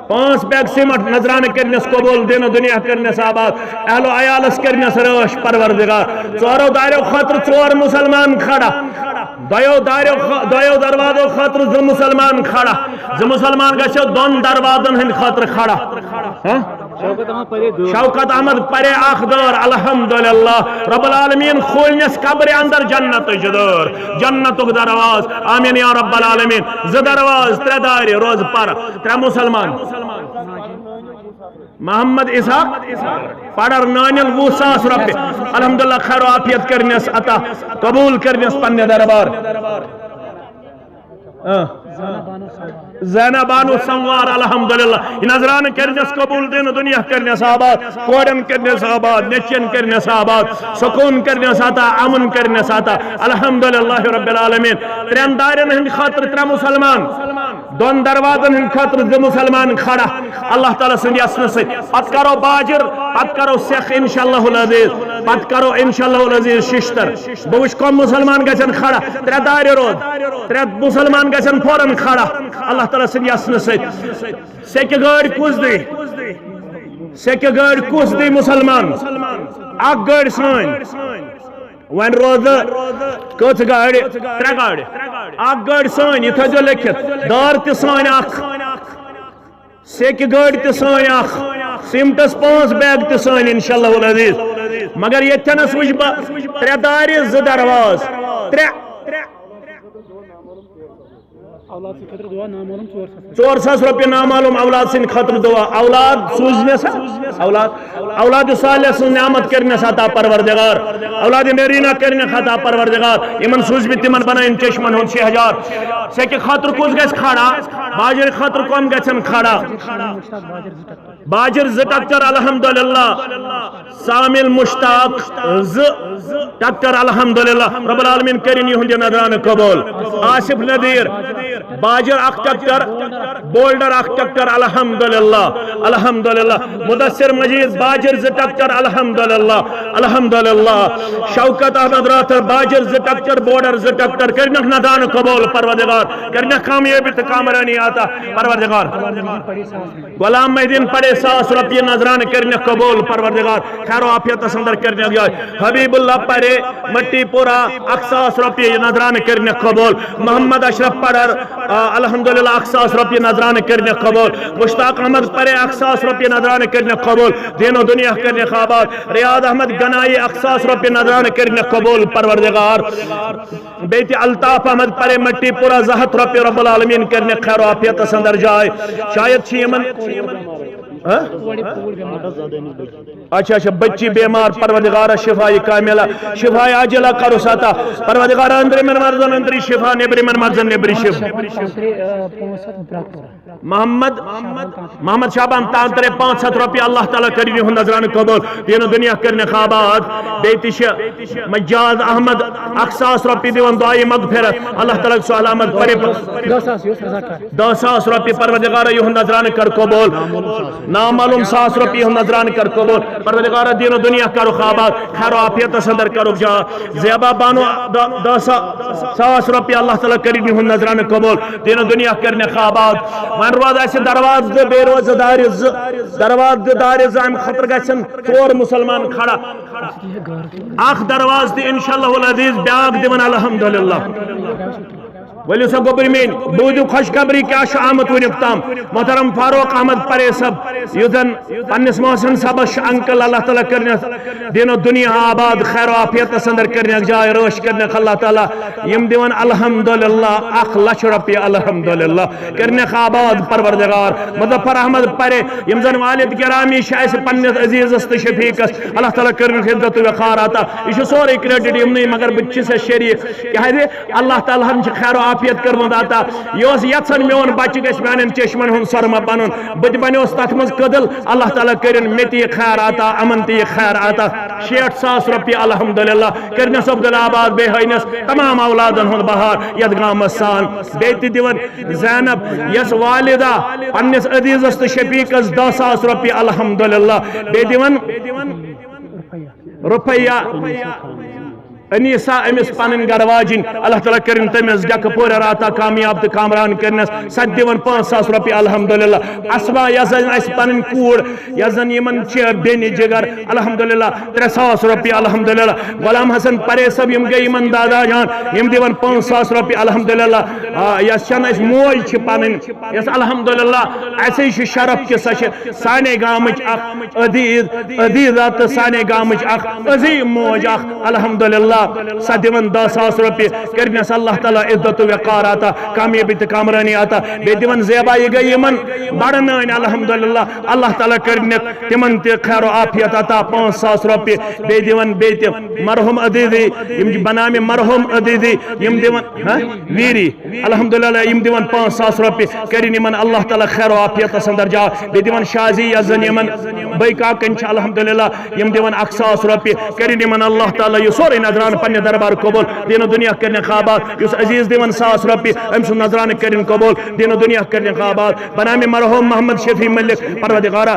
پانٛژھ بیگ سیمٹ نذرانہٕ کٔرنس قبول، دینہٕ دُنیا کٔرنس آباد، اہل و عیالس کٔرنس رٲچھ پروردگار۔ ژورو داریو خٲطرٕ ژور مُسلمان کھڑا، دۄیو داریو خٲ-، دۄیو دروازو خٲطرٕ زٕ مُسلمان کھڑا، زٕ مُسلمان گژھو دۄن دروازن ہٕنٛدِ خٲطرٕ کھڑا۔ ہاں؟ شوکت احمد پرے اکھ دٲر، الحمدللہ۔ رب العالمین کھولنس قبرِ اندر جنتٕچ دٲر، جنتُک درواز۔ آمین یا رب العالمین۔ زٕ درواز، ترٛےٚ دارِ، روز پر، ترٛےٚ مُسلمان۔ محمد اسحاق پڑر نانیل وُہ ساس رۄپیہِ۔ الحمدللہ، خیر و عافیت کٔرنس عطا، قبول کٔرنس پننہِ دربار۔ آ۔ زینہ بانو سموار، الحمدللہ۔ یہ نذرانہٕ کٔرنس قبول، دینہٕ دُنیا کٔرنس آباد، کورٮ۪ن کٔرنس آباد، نیٚچوٮ۪ن کٔرنس آباد، سکوٗن کٔرنس عطا، امن کٔرنس عطا۔ الحمدللہ رب العالمین۔ ترٛٮ۪ن دارٮ۪ن ہٕنٛدِ خٲطرٕ ترٛےٚ مُسلمان، دۄن دروازن ہٕنٛدِ خٲطرٕ زٕ مُسلمان کھڑا۔ اللہ تعالیٰ سٕنٛدِ یژھنہٕ سۭتۍ۔ پتہٕ کرو باجر، پتہٕ کرو سیخ انشاءاللہ العزیز، پتہٕ کرو انشاءاللہ العزیز ششتر۔ بہٕ وٕچھٕ کم مُسلمان گژھن کھڑا۔ ترٛےٚ دارِ روز، ترٛےٚ مُسلمان گژھن فوراً کھڑا۔ اللہ تعالیٰ سٕنٛدِ یژھنہٕ سۭتۍ۔ سیٚکہِ گٲڑۍ کُس دی؟ سیٚکہِ گٲڑۍ کُس دی مُسلمان؟ اکھ گٲڑۍ سٲنۍ۔ وۄنۍ روزٕ کٔژ گاڑِ؟ ترٛےٚ گاڑِ۔ اکھ گٲڑۍ سٲنۍ، یہِ تھٲیزیو لیکھِتھ۔ دٲر تہِ سٲنۍ اکھ، سیٚکہِ گٲڑۍ تہِ سٲنۍ اکھ، سیمٹس پانٛژھ بیگ تہِ سٲنۍ انشاءاللہ العزیز۔ مگر ییٚتھٮ۪نس وٕچھ بہٕ ترٛےٚ دارِ، زٕ درواز، ترٛےٚ۔ اولاد سٕنٛدِ خٲطرٕ دُعا، نامعلوم ژور ساس۔ ژور ساس رۄپیہِ نامعلوم اولاد سٕنٛدِ خٲطرٕ دُعا۔ اولاد سوٗزنس ہا؟ اولاد، اولاد صالح سٕنٛز نعمت کٔرنس عطا پروردگار۔ اولاد نرینہ کٔرنس عطا پروردگار۔ یِمن سوٗزمٕتۍ، تِمن بنٲیِن چشمن ہُنٛد شہجار۔ سیٚکہِ خٲطرٕ کُس گژھِ کھڑا؟ باجرِ خٲطرٕ کم گژھن کھڑا؟ باجر زٕ ٹریکٹر الحمدللہ۔ سامل مشتاق زٕ ٹریکٹر الحمدللہ۔ رب العالمین کٔرِن یِہُنٛد یہِ نذرانہٕ قبول۔ آصف نذیر باجر اکھ ٹریکٹر، بولڈر اکھ ٹریکٹر الحمدللہ، الحمدللہ۔ مدثر مجید باجر زٕ ٹریکٹر الحمدللہ، الحمدللہ۔ شوکت احمد راتھر باجر زٕ ٹریکٹر، بولڈر زٕ ٹریکٹر، کٔرنکھ نذرانہٕ قبول پروردگار، کٔرنکھ کامیٲبی تہٕ کامرٲنی عطا پروردگار۔ غلام محدین پڑے ساس رۄپیہِ نذرانہٕ کٔرنکھ قبول پروردگار، خیر و عافیتس اندر کٔرنکھ جاے۔ حبیب اللہ پڑے مٹی پورہ اکھ ساس رۄپیہِ نذرانہٕ کٔرنکھ قبول۔ محمد اشرف پڑر، آ، الحمدللہ اکھ ساس رۄپیہِ نذرانہٕ کٔرنکھ قبول۔ مشتاق احمد پڑے اکھ ساس رۄپیہِ نذرانہٕ کٔرنکھ قبول۔ دین و دنیا کٔرنکھ آباد۔ ریاض احمد گنایی اکھ ساس رۄپیہِ نذرانہٕ کٔرنکھ قبول پروردگار۔ بیٚیہِ تہِ الطاف احمد پرے مٹی پورہ زٕ ہتھ رۄپیہِ رب العالمین کٔرنکھ خیر و عافیتس اندر جاے۔ شاید چھِ یِمن، ہہ؟ اچھا، اچھا، بچی بیمار، پروردگارا شفا کاملہ، شفا عاجلہ کرُس عطا۔ پروردگارا أنٛدرِمٮ۪ن مرضن أنٛدری شفا، نیٚبرِمٮ۪ن مرضن نیٚبری شفا۔ محمد، محمد شعبان تانترے پانٛژھ ہتھ رۄپیہِ، اللہ تعالیٰ کٔرِن یِہُنٛد نذرانہٕ قبول، دین و دنیا کٔرنکھ آباد۔ بیٚیہِ تہِ چھِ مجاز احمد اکھ ساس رۄپیہِ دِوان دعایہِ مغفرت، اللہ تعالیٰ سُہ علامت پرِ۔ دہ ساس رۄپیہِ پروردگارا یِہُنٛد نذرانہٕ کر قبول۔ نامعلوم ساس رۄپیہِ یِہُنٛد نذرانہٕ کر قبول۔ پروردگارا دین و دنیا کرُکھ آباد، خیر و عافیتس اندر کرُکھ جا۔ زیبا بانو دہ، دہ سا-، ساس رۄپیہِ اللہ تعالیٰ کٔرِن یِہُنٛد نذرانہٕ قبول۔ دین و دنیا کٔرنکھ آباد۔ وۄنۍ روز اَسہِ دروازٕ تہٕ بیٚیہِ روزٕ دارِ زٕ۔ دروازٕ تہٕ دارِ زٕ، اَمہِ خٲطرٕ گژھن ژور مُسلمان کھڑا۔ اکھ دروازٕ تہِ انشاءاللہ العزیز، بیٛاکھ دِوان الحمدللہ۔ ؤلِو سا گوٚبرۍ میٛٲنۍ، بوٗزِو خوشخبری کیٛاہ چھُ آمُت وٕنیُک تام۔ محترم فاروق احمد پرے صٲب، یُس زن پننِس محسن صٲبس چھُ انکل، اللہ تعالیٰ کٔرنس دین و دنیا آباد، خیر و عافیتس اندر کٔرنکھ جاے رٲچھ کٔرنکھ اللہ تعالیٰ۔ یِم دِوان الحمدللہ اکھ لچھ رۄپیہِ الحمدللہ۔ کٔرنکھ آباد پروردگار۔ مظفر احمد پرے، یِم زن والد گرامی چھِ اَسہِ پننِس عزیزس تہٕ شفیقس، اللہ تعالیٰ کٔرنکھ عزت و وقار عطا۔ یہِ چھُ سورُے credit یِمنٕے، مگر بہٕ تہِ چھُس شریٖک۔ کیازِ اللہ تعالیٰ ہن چھِ خیر و عافیت کٔرمٕژ عطا۔ یہِ اوس یژھان میون بچہِ گژھِ میانٮ۪ن چشمن ہُنٛد سۄرمہٕ بنُن، بہٕ تہِ بنیوس تتھ منٛز کٔدٕل۔ اللہ تعالیٰ کٔرِن مےٚ تہِ یہِ خیر عطا، یِمن تہِ یہِ خیر عطا۔ شیٹھ ساس رۄپیہِ الحمدللہ کٔرنس عبدالآباد، بیٚیہِ ہٲینس تمام اولادن ہُنٛد بہار یتھ گامس سان۔ بیٚیہِ تہِ دِوان زینب، یۄس والدہ پننِس عزیزس تہٕ شفیقس دہ ساس رۄپیہِ الحمدللہ۔ بیٚیہِ دِوان رُفیہ، انیسا، أمِس پنٕنۍ گرٕ واجِنۍ، اللہ تعالیٰ کٔرِن تٔمِس ڈیکہٕ پورِ راتہ کامیاب تہٕ کامران کٔرنس۔ سۄ تہِ دِوان پانٛژھ ساس رۄپیہِ الحمدللہ۔ اسما، یۄس زن اسہِ پنٕنۍ کوٗر، یۄس زن یِمن چھِ بیٚنہِ جگر، الحمدللہ ترٛےٚ ساس رۄپیہِ الحمدللہ۔ غلام حسن پرے صٲب، یِم گٔے یِمن دادا جان، یِم دِوان پانٛژھ ساس رۄپیہِ الحمدللہ۔ آ، یۄس چھنہٕ اسہِ موج چھِ پنٕنۍ، یۄس الحمدللہ اسے چھُ شرف کہِ سۄ چھِ سانے گامٕچ اکھ عزیز، عزیزہ تہٕ سانے گامٕچ اکھ عظیم موج اکھ، الحمدللہ۔ سۄ دِوان دہ ساس رۄپیہِ، کٔرنس اللہ تعالیٰ عزت و وقار عطا، کامیٲبی تہٕ کامرٲنی عطا۔ بیٚیہِ دِوان زیبا، یہِ گٔے یِمن بڑٕ نٲنۍ، الحمدللہ۔ اللہ تعالیٰ کٔرنکھ تِمن تہِ خیر و عافیت عطا، پانٛژھ ساس رۄپیہِ۔ بیٚیہِ دِوان بیٚیہِ تہِ مرحوم عزیزی، یِم چھِ بنامہِ مرحوم عزیزی، یِم دِوان، ہہ؟ ویری۔ الحمدللہ، یِم دِوان پانٛژھ ساس رۄپیہِ، کٔرِن یِمن اللہ تعالیٰ خیر و عافیتس اندر جاے۔ بیٚیہِ دِوان شازی، یۄس زن یِمن بٲے کاکن چھِ، الحمدللہ، یِم دِوان اکھ ساس رۄپیہِ، کٔرِن یِمن اللہ تعالیٰ یہِ سورُے نذرانہٕ پننہِ دربار قبول۔ دِنہٕ دُنیا کٔرِنکھ آباد۔ یُس عزیز دِوان ساس رۄپیہِ، أمۍ سُنٛد نذرانہٕ کٔرِن قبول۔ دِنہٕ دُنیا کٔرِنکھ آباد۔ بنامہِ مرحوم محمد شفیع ملک، پروردگارا،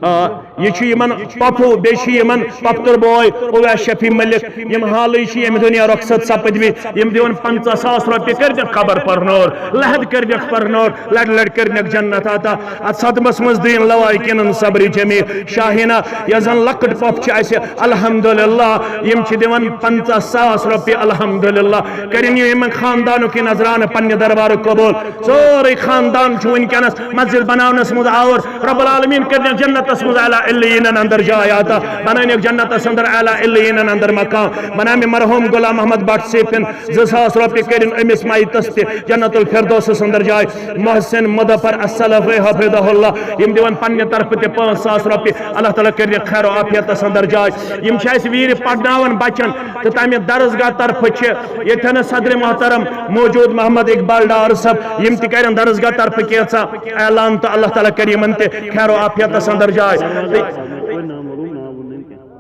آ، یہِ چھُ یِمن پۄپھو، بیٚیہِ چھُ یِمن پۄپھتٕر بوے اویس شفیع ملک، یِم حالٕے چھِ ییٚمہِ دُنیا رۄخصت سپٕدمٕتۍ۔ یِم دِوان پنٛژاہ ساس رۄپیہِ، کٔرۍزٮ۪کھ قبر پرنور، لحد کٔرۍزٮ۪کھ پرنور، لڑِ لڑِ کٔرۍزٮ۪کھ جنت عطا۔ اتھ صدمس منٛز دِیِن لواحقینن صبر جمیل۔ شاہینہ، یۄس زن لۄکٕٹ پۄپھ چھِ اسہِ، الحمدللہ، یِم چھِ دِوان پنٛژاہ ساس رۄپیہِ، الحمدللہ۔ کٔرِن یِمن خاندانُک یہِ نذرانہٕ پننہِ دربارُک قبول۔ سورُے خاندان چھُ وٕنکیٚنس مسجد بناونس منٛز آور۔ رب العالمین کٔرنٮ۪کھ جنتس منٛز اعلیٰ علیٖنن اندر جاے عطا، بنٲینٮ۪کھ جنتس اندر اعلیٰ علیٖنن اندر مقام۔ بنامہِ مرحوم غلام محمد بٹ سیفن زٕ ساس رۄپیہِ کٔرِن أمِس میتس تہِ جنت الفردوسس اندر جاے۔ محسن مظفر السلفی حفظہ اللہ، یِم دِوان پننہِ طرفہٕ تہِ پانٛژھ ساس رۄپیہِ۔ اللہ تعالیٰ کٔرِنٮ۪کھ خیر و عافیتس اندر جاے۔ یِم چھِ اسہِ ویٖرِ پرناوان بچن تہٕ تمہِ درسگاہ طرفہٕ چھِ ییٚتٮ۪ن صدر محترم موجود محمد اقبال ڈار صٲب، یِم تہِ کرن درسگاہ طرفہٕ کینٛژھا اعلان تہٕ اللہ تعالیٰ کرِ یِمن تہِ خیر و عافیتس اندر جاے۔ تہٕ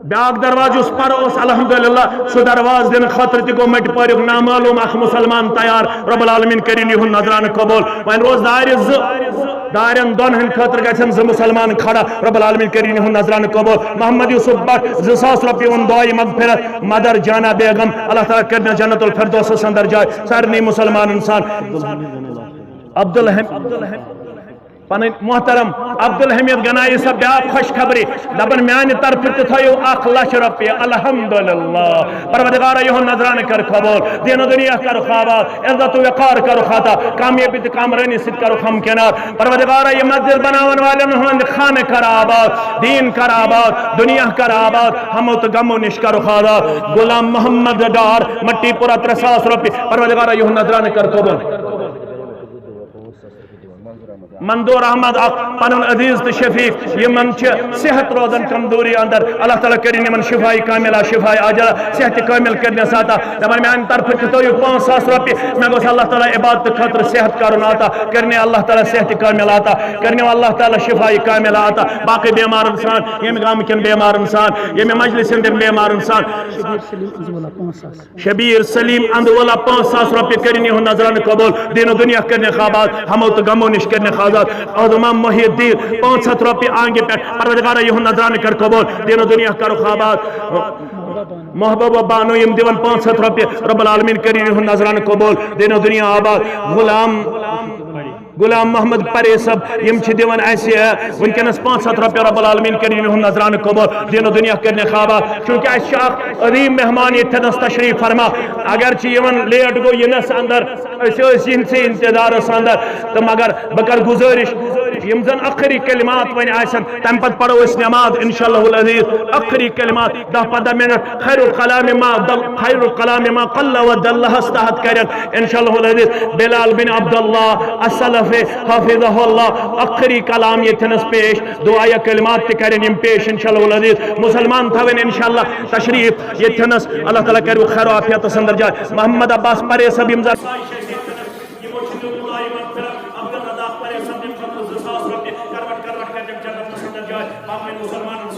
بیاکھ دروازٕ یُس پرٕ اوس، الحمدللہ، سُہ دروازٕ دِنہٕ خٲطرٕ تہِ گوٚو مٹہِ پوریُک نامعلوم اکھ مسلمان تیار۔ رب العالمین کٔرِن یِہُنٛد نذرانہٕ قبول۔ وۄنۍ روز دارِ زٕ، دارٮ۪ن دۄن ہٕنٛدِ خٲطرٕ گژھن زٕ مسلمان کھڑا۔ رب العالمین کٔرِن یِہُنٛد نذرانہٕ قبول۔ محمد یوسف بٹ، زٕ ساس رۄپیہِ ووٚن دعایہِ مغفرت۔ مدر جانا بیگم، اللہ تعالیٰ کٔرِنَس جنت الفردوسس اندر جاے۔ سارنٕے مسلمانن سان۔ عبدالحم-، پنٕنۍ محترم عبدالحمید گنایی صٲب، بیاکھ خۄش خبری، دپان میانہِ طرفہٕ تہِ تھٲیِو اکھ لچھ رۄپیہِ۔ الحمدللہ۔ پروردگارا، یِہُنٛد نذرانہٕ کر قبول، دین و دنیا کر آباد، عزت و وقار کر عطا، کامیٲبی تہٕ کامرٲنی سۭتۍ کر ہمکنار۔ پروردگارا، یہِ مسجد بناون والٮ۪ن ہُنٛد خانہٕ کر آباد، دین کر آباد، دنیا کر آباد، ہمو تہٕ غمو نِش کر آزاد۔ غلام محمد ڈار، مٹی پورہ، ترٛےٚ ساس رۄپیہِ۔ پروردگارا، یِہُنٛد نذرانہٕ کر قبول۔ منظور احمد، اکھ پنُن عزیز تہٕ شفیق، یِمن چھِ صحت روزان کمزوری اندر، اللہ تعالیٰ کٔرِن یِمن شفاء کاملہ، شفاء عاجلہ، صحت کامل کٔرِنَس عطا۔ دپان میانہِ طرفہٕ تہِ تھٲیِو پانٛژھ ساس رۄپیہِ، مےٚ گوٚژھ اللہ تعالیٰ عبادت خٲطرٕ صحت کرُن عطا، کٔرِنَے اللہ تعالیٰ صحت کامل عطا، کٔرِنَو اللہ تعالیٰ شفاء کاملہ عطا۔ باقٕے بیمارن سان، ییٚمہِ گامہٕ کٮ۪ن بیمارن سان، ییٚمہِ مجلس ہٕنٛدٮ۪ن بیمارن سان۔ شبیر سلیم اندولا، پانٛژھ ساس رۄپیہِ، کٔرِن یِہُنٛد نذرانہٕ قبول، دین و دنیا کٔرِنَکھ آباد، ہمو تہٕ غمو نِش کٔرِنَکھ آزاد۔ عبدالمام محی الدین، پانٛژھ ہتھ رۄپیہِ آنگہِ پٮ۪ٹھ، پروردگارا، یِہُنٛد نذرانہٕ کر قبول، دین و دنیا کرُکھ آباد۔ محبوبہ بانو، یِم دِوان پانٛژھ ہتھ رۄپیہِ، رب العالمین کٔرِن یِہُنٛد نذرانہٕ قبول، دین و دنیا آباد۔ غلام غلام محمد پرے صٲب، یِم چھِ دِوان اَسہِ، ٲ، وٕنکیٚنَس پانٛژھ ہتھ رۄپیہِ، رب العالمین کٔرِن یِہُنٛد نذرانہٕ قبول، دین و دُنیا کٔرِنَکھ آباد۔ چوٗنٛکہِ اَسہِ چھُ اکھ عظیٖم مہمان ییٚتھٮ۪نَس تشریٖف فرما، اگرچہِ یِوان لیٹ گوٚو یِنَس اندر، أسۍ ٲسۍ یِہنٛدسٕے انتظارس اندر۔ تہٕ مگر بہٕ کرٕ گُزٲرِش، یِم زن ٲخری کلمات وۄنۍ آسن، تمہِ پتہٕ پرو أسۍ نماز انشاءاللہ العزیز۔ ٲخری کلمات، دہ پندہ منٹ، خیر الکلام ما دل، خیر الکلام ما قل و دل، ہس تحت کرن انشاءاللہ العزیز۔ بلال بن عبداللہ السلفی حفظہ اللہ ٲخری کلام ییٚتھنس پیش، دعایہ کلمات تہِ کرن یِم پیش انشاءاللہ العزیز۔ مسلمان تھاوٕنۍ انشاءاللہ تشریف ییٚتھنس، اللہ تعالیٰ کرِ خیر و عافیتس اندر جاے۔ محمد عباس پرے صٲب یِم زن یِمو چھِ دیُتمُت آیہِ مغفرت عبدالرزاق پرے صٲبنہِ خٲطرٕ زٕ ساس رۄپیہِ، کروٹ کروٹ کٔرۍ تٔمۍ جنتس اندر جاے۔ پنٕنۍ مسلمانن